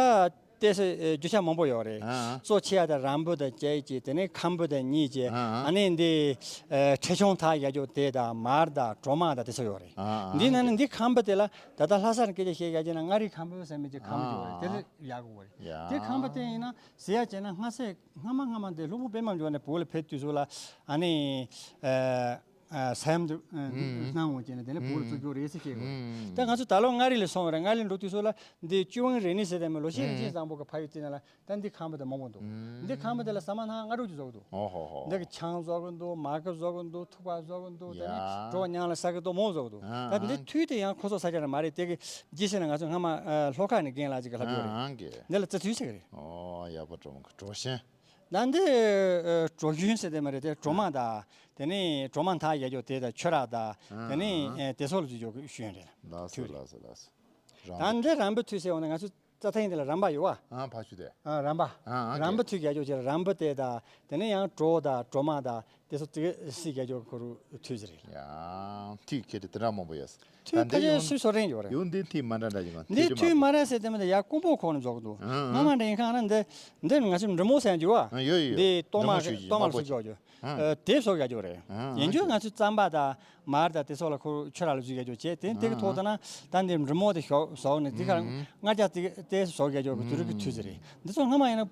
ཏོག་ཙམ་རྒྱུ་ཆ་མང་པོ་ཡོད་རེད། ཨུ་ཨུ། གཙོ་ཆེ་ཡ་ད་རམ་བུ་དང་བཅས་ཀྱི། དེ་ནས་ཁམ་བུ་དང་གཉིས་ཀྱི། ཨུ་ཨུ། ཨ་ནི་འདི་ཨ་ཁྲེ་ཆུང་ཐག་ཡ་ཅོ་དེ་དང་མར་དང་གྲོ་མ་དང་དེ་ཚོ་ཡོད་རེད། ཨུ་ཨུ། འདི་ནང་ནས་འདི་ཁམ་བུ་དེ་ལ། ད་ལྟ་ལྷ་སར་སྐད་ཆ་བཤད་ཡ་ཅེ་ན་མངའ་རིས་ཁམ་བུ་ཟེར་མི་ཅིག་ཁམ་བུ་ཅིག་ཡོད་རེད། དེ་ལ་ཡག་གི་ཡོད་རེད། ཡ། དེ་ཁམ་བུ་དེ་ཡིན་ན་ཟེར་ཡ་ཅེ་ན་སྔ་སེ་སྔ་མ་སྔ་མ་དེ་སློབ་དཔོན་པད་མ་འབྱུང་གནས་བོད་ལ་ཕེབས་དུས་སུ་ལ་ཨ་ནི་ཨ་ཨ་ས་ཡོམ་དུ་ཨ་ཨ་གནང་འོང་ཅེ་ན་དེ་ནས་བོད་ལ་བཙུགས་རྒྱུ་རེད་ཟེར་བཤད་གི་ཡོད་རེད། ཨ་ཨ། ད་ང་ཚོ་ད་ལོ་མངའ་རིས་ལ་སོང་བ་རེད། མངའ་རིས་འགྲོ་དུས་སུ་ལ་འདི་ཅུ་ཝང་རེ་ནི་ཟེར་དེ་མི་ལོ་ཤས་རིང་ཅིན་བཟང་པོ་གི་ཕ་ཡུལ་དེ་ན་ལ། ད་འདི་ཁམ་བུ་དེ་མང་པོ་འདུག། ཨ། འདི་ཁམ་བུ་དེ་ལ་ཟ་མ་ཐག་སྔ་དྲོ་ཅིག་བཟོ་གི་འདུག། ཨོ་ཧོ་ཧོ། འདི་གི་ཆང་བཟོ་གི་འདུག། མ་གི་བཟོ་གི་འདུག། ཐུག་པ་བཟོ་གི་འདུག། དེ་ནས་ཡ། གྲོ་ཉང་ལ་ཟ་གི་འདུག། མང་བཟོ་གི་འདུག། ཨ། ད་འདི་ཨ། ཐུད་དེ་ཡང་ཁོ་ཚོ་ཟ་རྒྱུ་རེད་མ་རེད། དེ་གི་རྗེས་ཟེར་ན་ང་ཚོ་སྔ་མ་ཨ་ལྷོ་ཁ་ནས་རྒན་ལགས་ཅིག་གི་ལྷབ་ཡོད་རེད། ཨ་ཨ་གི། འདི་ལ་ཙི་ཐུད་ཟེར་གི་རེད། ཨོ་ཡག་པོ། གྲོ་མ་གྲོ་ཞིང་། ད་འདི་ཨ་གྲོ་ཞུན་ཟེར་དེ་མ་རེད། དེ་གྲོ་མ་དང་། དེ་ནས་གྲོ་མ་ཐག་ཡ་ཅོ་དེ་དང་ཆུ་རགས་དང་། ཨ་དེ་ནས་ཨ་དེ་ཚོ་ལ་ཅིག་ཡོད་གི་ཞུན་རེད། ལགས་སོ་ཐུད་རེད། ལགས་སོ་ལགས་སོ། རམ་ད་བུ། འདི་རམ་བུ་ཐུད་ཟེར་བ་ན་ང་ཚོ་རྩྭ་ཐང་འདི་ལ་རམ་པ་ཡོད་བ། ཨ་ཕ་ཆུ་དེ། ཨ་རམ་པ། ཨ་ཨ་རམ་བུ་ཐུད་ཡ་ཅོ་ཅེ་རམ་བུ་དེ་དང་། དེ་ནས་ཡང་གྲོ་དང་གྲོ་མ་དང་དེ་ཚོ་དེ་སི་ཡ་ཅོ་ཁོ་རུ་ཐུད་ཟེར་རེད། ཡ། ཐུད་ཁྱེད་དེ་དེ་འདྲ་མང་པོ་ཡོད། ཐུད་ད་འདི་ཕལ་ཆེར་ཡང་སུམ་ཅུ་སོ་རེ་ཡོད་རེད། ཡང་འདི་ཐུད་མ་འདྲ་འདྲ་ཞིག་གང་འདི་ཐུད་ཐུད་མ་རེད་ཟེར་དེ་མ་དེ་ཡ་ཀོང་པོ་ཁོག་ནས་བཟོ་གི་འདུག། ཨ་ཨ། སྔ་མ་འདྲ་ཡིན་ཁ་ན་འདི་འདི་ང་ཚོ་འབྲི་མོ་ཟེར་ཡ་ཅོ་བ། ཨ་ཡོད་ཡོད་ཡོད། འདི་གཏོར་མ་འབྲི་མོ་ཞུ་གི་གཏོར་མ་དམར་པོ་ལ་སུ་ཅིག་ཅོ་ཅོ། ཨ། ཨ་དེ་བཟོ་ཡ་ཅོ་རེད། ཨ་ཨ་ཡིན་རྒྱུ་ང་ཚོའི་རྩམ་པ་དང་མར་དང་དེ་ཚོ་ལ་ཁོ་ཆུ་རགས་ལ་བཟོ་ཡ་ཅོ་བྱས། དེ་དེ་གི་ཐོག་ཏུ་ན་ད་འདི་འབྲི་མོ་དེ་ཞོག་བཟོ་ནས་དེ་ག་ཨ་ཨ་སྔར་རྒྱ་དེ་དེ་བཟོ་ཡ་ཅོ་གི་དུས་རིག་གི་དུས་ཚོད་རེད། འདི་ཚོ་སྔ་མ་ཡིན་ན་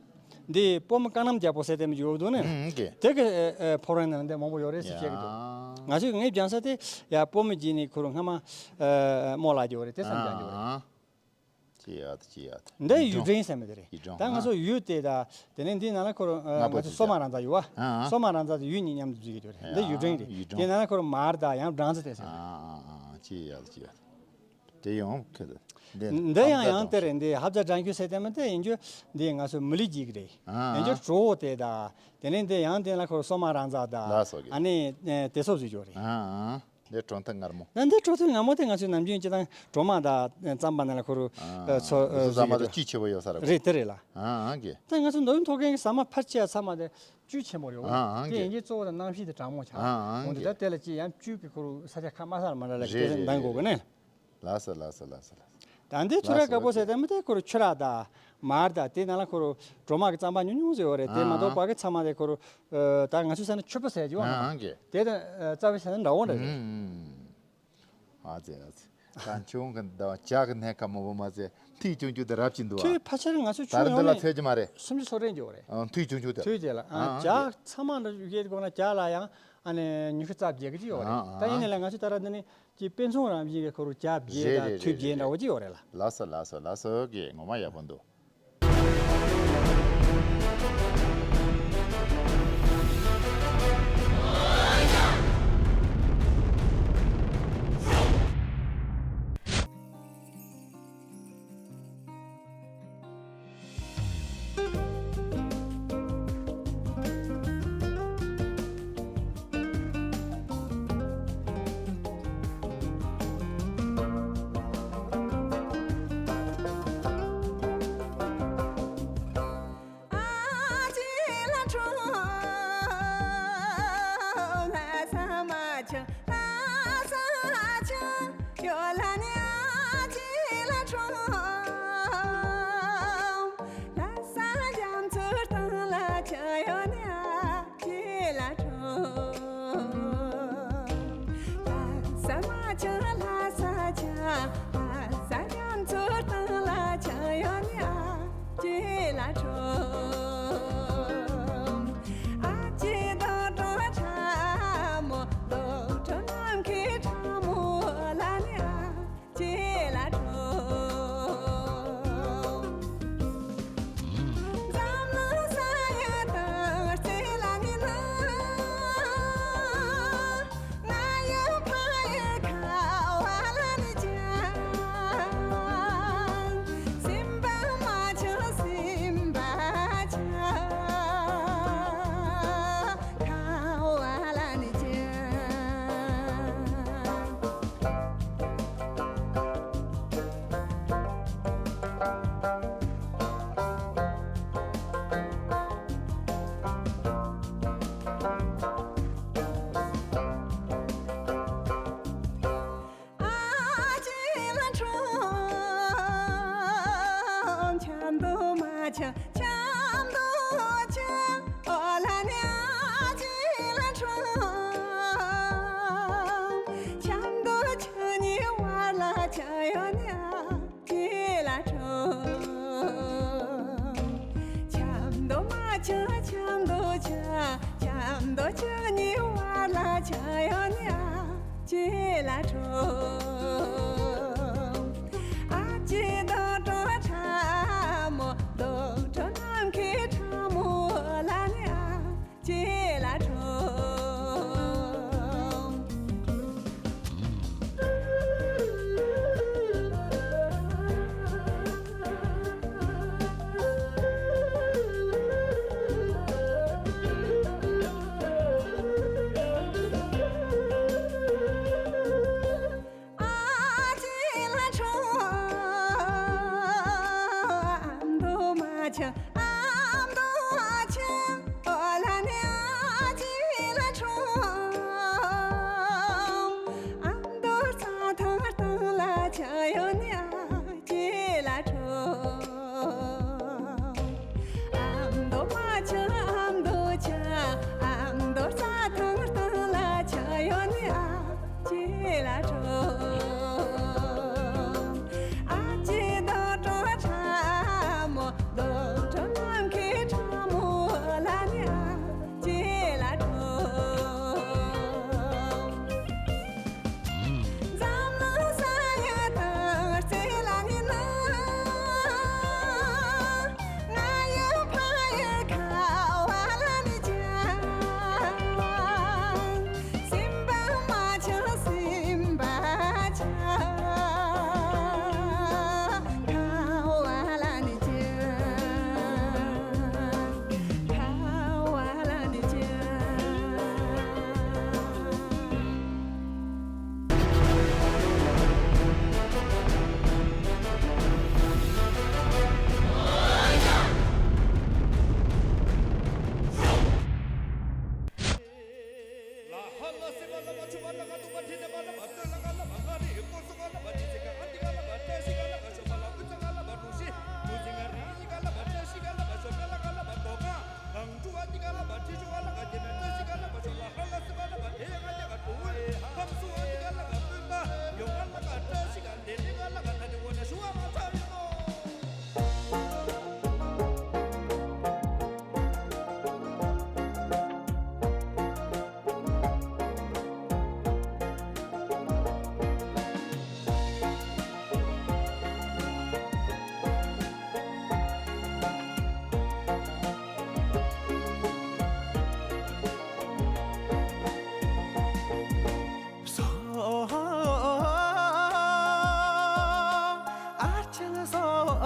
འདི་པོ་མི་ཀ་ནམ་རྒྱལ་པོ་ཟེར་དེ་མི་ཡོད་འདུག་ནས། ཨ་ཨ་གི། དེ་གི་ཨ་ཨ་ཕོ་བྲང་ནང་འདི་མང་པོ་ཡོད་རེད་ཟེར་བཤད་གི་འདུག། ཡ། ང་ཚོས་ངས་སྦྱང་ས་དེ་ཡ་པོ་མི་བྱས་ནས་ཁོ་རང་སྔ་མ་ཨ་ཨ་རྨོ་ལགས་ཡོད་རེད། དེ་ཙམ་སྦྱང་ཡོད་རེད། ཨ་ཨ། ཅི་ཡ་ད་ཅི་ཡ་ད། འདི་ཡུལ་ཡུལ་ལྗོངས་ཟེར་མི་དེ་རེད། ཡུལ་ལྗོངས། ད་ང་ཚོ་ཡུལ་དེ་དང་དེ་ནས་འདི་ནང་ལ་ཁོ་རང་ང་ཚོ་སོ་མ་རང་ཚ་ཡོད་བ། ཨ་ཨ། སོ་མ་རང་ཚ་དེ་ཡུལ་གཉིས་མཉམ་དུ་འཛུལ་གྱི་ཡོད་རེད། འདི་ཡུལ་ལྗོངས་རེད། ཡུལ་ལྗོངས། དེ་ནང་ལ་ཁོ་རང་མར་དང་ཡང་སྦྲང་རྩི་དེ་ཟེར། ཨ་ཨ་ཨ་ཅི་ཡ་ད་ཅི་ཡ་ད། དེ་ཡང་ཁེ་ད། འདི་འདི་ཡང་ཡང་དེ་རེད། འདི་ཧབ་ཛ་སྦྲང་རྒྱུ་ཟེར་དེ་མི་དེ་ཡིན་རྒྱུ་འདི་ང་ཚོ་མི་ལི་འཇིག་རེད། ཨ་ཨ། ཡིན་རྒྱུ་གྲོ་བོ་དེ་དང་དེ་ནས་འདི་ཡང་དེ་ལ་ཁོ་རང་སོ་མ་རང་ཚ་དང་ལ་སོགས་ཀྱི། ཨ་ནི་དེ་ཚོ་བཟོས་ཡོད་རེད། ཨ་ཨ། འདི་གྲོ་ཐུད་མངར་མོ། ད་འདི་གྲོ་ཐུད་མངར་མོ་དེ་ང་ཚོའི་ནམ་རྒྱུན་སྤྱིར་བཏང་གྲོ་མ་དང་རྩམ་པ་ནང་ལ་ཁོ་རུ་ཨ་ཚོ་ཨ་ཚོ་རྩམ་པ་དང་བཅུད་ཆེ་བོ་ཡོད་ས་རེད། རེད་དེ་རེད་ལ། ཨ་ཨ་གི། ད་ང་ཚོ་མདོ་དབུས་མཐོ་སྒང་གི་ཟ་མ་ཕལ་ཆེ་བ་ཚང་མ་དེ་བཅུད་ཆེན་པོ་རེད། ཨ་ཨ་དེ་གི། ཡིན་གྱི་གཙོ་བོ་དེ་གནམ་གཤིས་དེ་གྲང་མོ་ཆགས། ཨ་ཨ་འོན་ཏེ་གི། ད་དེ་ལ་ཅི་ཡང་བཅུད་ཀྱི་ཁོ་རུ་ས་ཆ་ཁ་མ་ས་མ་འདྲ་ལ་གི། རེད་དེ་རེད་འདང་དགོས་གི་རེད། ནས། ལགས་སོ་ལགས་སོ་ལགས་སོ་ལགས་སོ། ད་འདི་ཚོ་ར་ལགས་སོ་དཀར་པོ་ལགས་ཟེར་སོ། དེ་མི་དེ་ཁོ་རུ་ཆུ་རགས་དང་མར་དང་དེ་ནང་ལ་ཁོ་རུ་གྲོ་མ་གི་རྩམ་པ་ཉུང་ཉུང་ཟེར་བ་རེད། དེ་མ་གཏོགས་ཨ་ཨ་པ་གི་ཚང་མ་དེ་ཁོ་རུ་ཨ་ད་ང་ཚོའི་ས་ན་ཆུ་བུ་ཟེར་གྱི་ཡོད་ཨ་ནམ། ཨ་གི། དེ་དང་ཨ་རྩ་བའི་ས་ན་འདྲ་བོ་འདྲ་རེད། ཨུམ་ཨུམ། ཨ་ཙི་ཨ་ཙི། ད་ཁྱོད་ཀྱི་ད་ཇ་གི་སྣེ་ཁ་མང་པོ་མ་ཟད་ཐུད་ཆུང་ཆུང་དེ་རབ་ཅིག་འདུག་ཨ། ཐུད་ཕལ་ཆེར་ང་ཚོ་ད་ཆུང་ར་འདི་ཡོང་ལ་ནས་ཚད་ཀྱི་མ་རེད། སུམ་ཅུ་སོ་རེ་འགྱོ་རེད། ཨ་ཐུད་ཆུང་ཆུང་དེ། ཐུད་དེ་ལ་ཨ་ཨ་ཇ་གི། ཚང་མ་འདྲ་ཞིག་ཡོད་དགོས་ན་ཇ་ལ་ཡང་ཨ་ནི་ཉི་ཤུ་རྩ་བརྒྱད་ཀྱི་ཅིག་ཡོད་རེད། ཨ་ཨ་ད་ཡིན་ནའི་ལ་ང་ཚོ་ད་ར་འདི་ནི་ཅིག་དཔེ་མཚོན་རང་བཞིན་གྱི་ཁོ་རུ་ཇ་བརྒྱད་རེད་དང་རེད་ཐུད་རེད་བརྒྱད་རེད་འདྲ་བོ་རེད། ཅིག་ཡོད་རེད་ལ། ལགས་སོ་ལགས་སོ་ལགས་སོ་གི། ངོ་མ་ཡག་པོ་འདུག།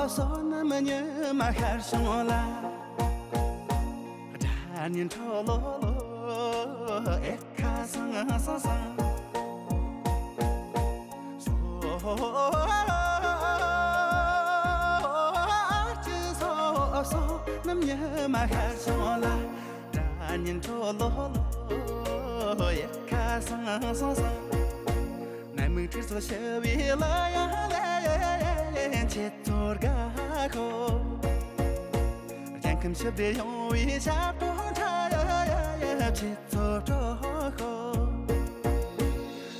བསོད་ནམས་ཉི་མ་ཤར་བྱུང་ལ། སྒྲ་སྙན་འཕྲོ་ལོ་ལོ་ཨེ་ཁ་སང་སང་སང་། བསོད་ནམས་ཉི་མ་ཤར་བྱུང་ལ། སྒྲ་སྙན་འཕྲོ་ལོ་ལོ་ཡལ་ག་སང་སང་སང་། ནད་མུག་ཁྲིར་ཚོ་ཤི་བའི་ལ་ཡང་ལན་ཆེ་ཚོར་དགའ་ཁོ། རྒྱལ་ཁམས་ཞི་བདེ་ཡོང་བའི་ཞབས་བྲོ་འཁྲབ་ཆེ་ཚོར་སྤྲོ་ཁོ།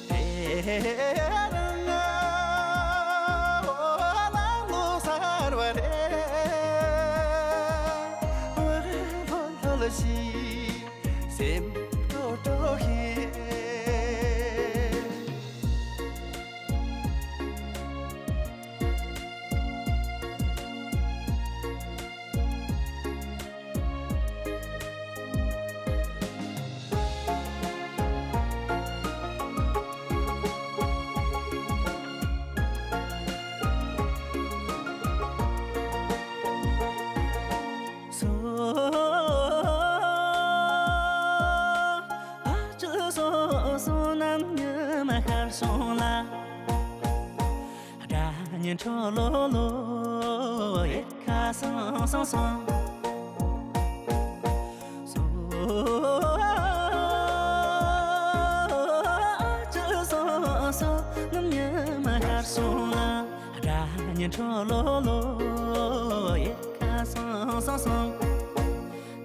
དེ་རིང་ང་ སེམས་སྤྲོ་སྤྲོ་ཞིག་སོ། ཨ་ཅེ་སོ་སོ་ནམ་ཉི་མ་ཤར་སོང་ལ། སྒྲ་སྙན་འཕྲོ་ལོ་ལོ་ཡལ་ག་སང་སང་སོང་། སོ། ཨ་ཅེ་སོ་སོ་ནམ་ཉི་མ་ཤར་སོང་ལ། སྒྲ་སྙན་འཕྲོ་ལོ་ལོ་ཡལ་ག་སང་སང་སོང་།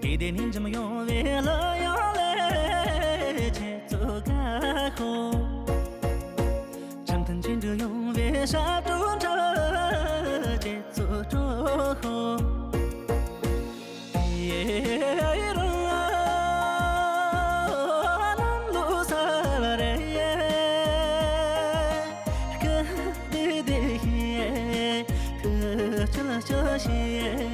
དེ་དེ་ནས་འཇམ་ཡོང་བའི་ལ་ཡང་ལས་ཁྱེད་ཚོ་དགའ་ཤོག་བྱམས་ཐང་ཅན་དུ་ཡོང་བའི་ཞབས་བྲོ་འཁྲབ་ཁྱེད་ཚོ་སྤྲོ་ཤོག་ཡེ་རང་ལམ་ལུགས་གསར་བ་རེད། སྐད་དེ་དེ་ཤེས་ཁུ་ཆུ་ལ་ཆུ་ཤེས།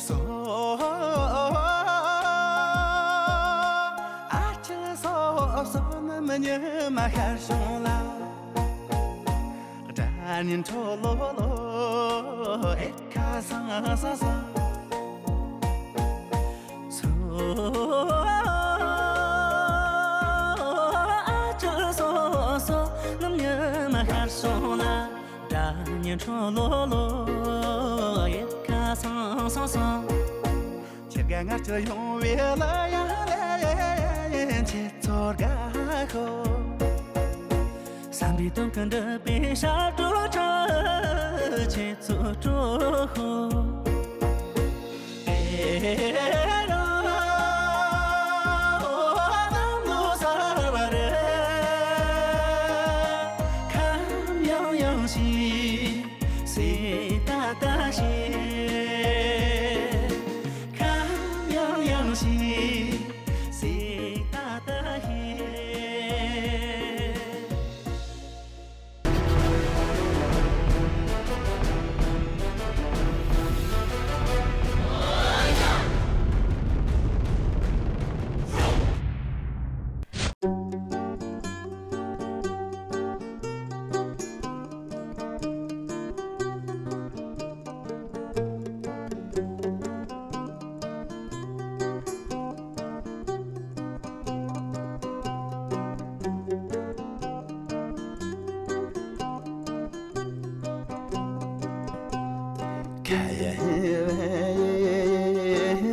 སོ། ཨ་ཅེ་སོ་སོ་ནམ་ཉི་མ་ཤར་སོང་ལ། སྒྲ་སྙན་འཕྲོ་ལོ་ལོ་ཡལ་ག་སང་སང་སང་། སོ། ཨ་ཅེ་སོ་སོ་ནམ་ཉི་མ་ཤར་སོང་ལ། སྒྲ་སྙན་འཕྲོ་ལོ་ལོ་ཡལ་ག་སང་སང་སང་། ཁྱེད་དགའ་ངར་ཅི་ཡོང་བའི་ལ་ཡང་ལས་ཁྱེད་ཚོར་དགའ་ཤོག་བསམ་པའི་དོན་ཀུན་འགྲུབ་པའི་ཞབས་བྲོ་འཁྲབ་ཁྱེད་ཚོ་སྤྲོ་ཤོག་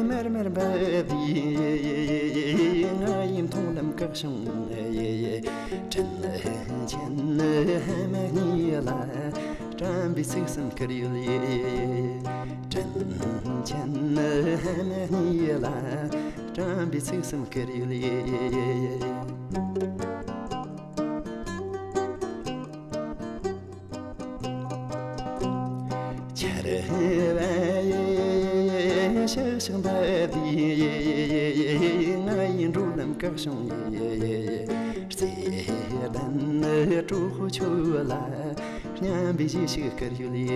མར་མར་འབབ་པའི་ང་ཡི་མཐོང་ལམ་བཀག་བྱུང་། དྲིན་ཆེན་ནི་མ་ཉེས་ལ། དྲན་པའི་ཚིག་གསུམ་ཁུར་ཡོད་ཡེ། དྲིན་ཆེན་ནི་མ་ཉེས་ལ། དྲན་པའི་ཚིག་གསུམ་ཁུར་ཡོད་ཡེ། ཆར་བ་ཡི་ཤག་ཤག་འབབ་དུས་ང་ཡི་འགྲོ་ལམ་བཀག་བྱུང་ཡི། བརྩེ་ལྡན་ནི་གྲོགས་ཁྱོད་ལ། སྙན་པའི་གཞས་ཤིག་བསྐུར་ཡོད་ལེ།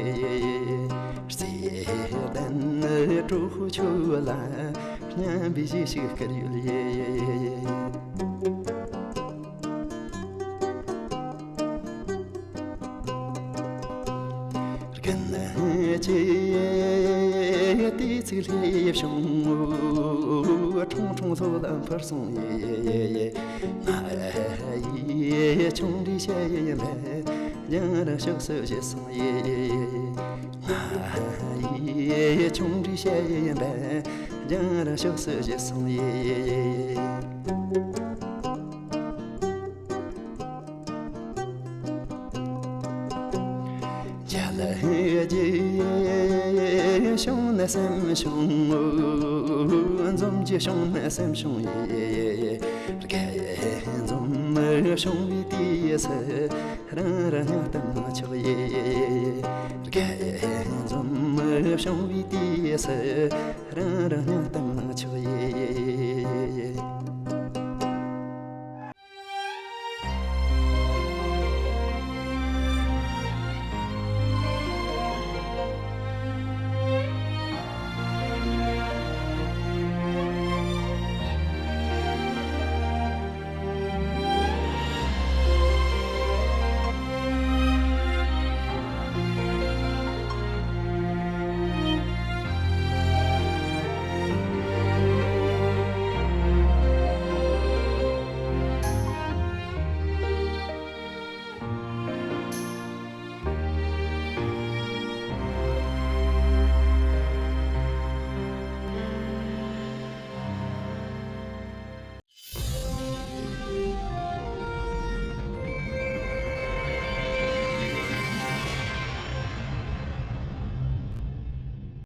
བརྩེ་ལྡན་ནི་གྲོགས་ཁྱོད་ལ། སྙན་པའི་གཞས་ཤིག་བསྐུར་ཡོད་ལེ། རྒན་གྱིས་དེ་ཚིག་ལེབ་བྱུང་། ཁྲུང་ཁྲུང་ལྷོ་ལ་འཕུར་སོང་ཡེ། ང་ཡི་ཆུང་འདྲིས་བཤད་ཡིན་པས། ཡང་རང་ཕྱོགས་སུ་བཞེས་སོང་ཡེ། ང་ཡི་ཆུང་འདྲིས་བཤད་ཡིན་པས། ཡང་རང་ཕྱོགས་སུ་བཞེས་སོང་ཡེ། བྱུང་ན་སེམས་བྱུང་ངོ་། འཛོམས་ཀྱི་བྱུང་ན་སེམས་བྱུང་ཡེ། རྒས་འཛོམས་བྱུང་བའི་དུས་སུ། རང་རང་སྙིང་གཏམ་གླེང་ཆོག་ཡེ། རྒས་འཛོམས་བྱུང་བའི་དུས་སུ། རང་རང་སྙིང་གཏམ་གླེང་ཆོག་ཡེ།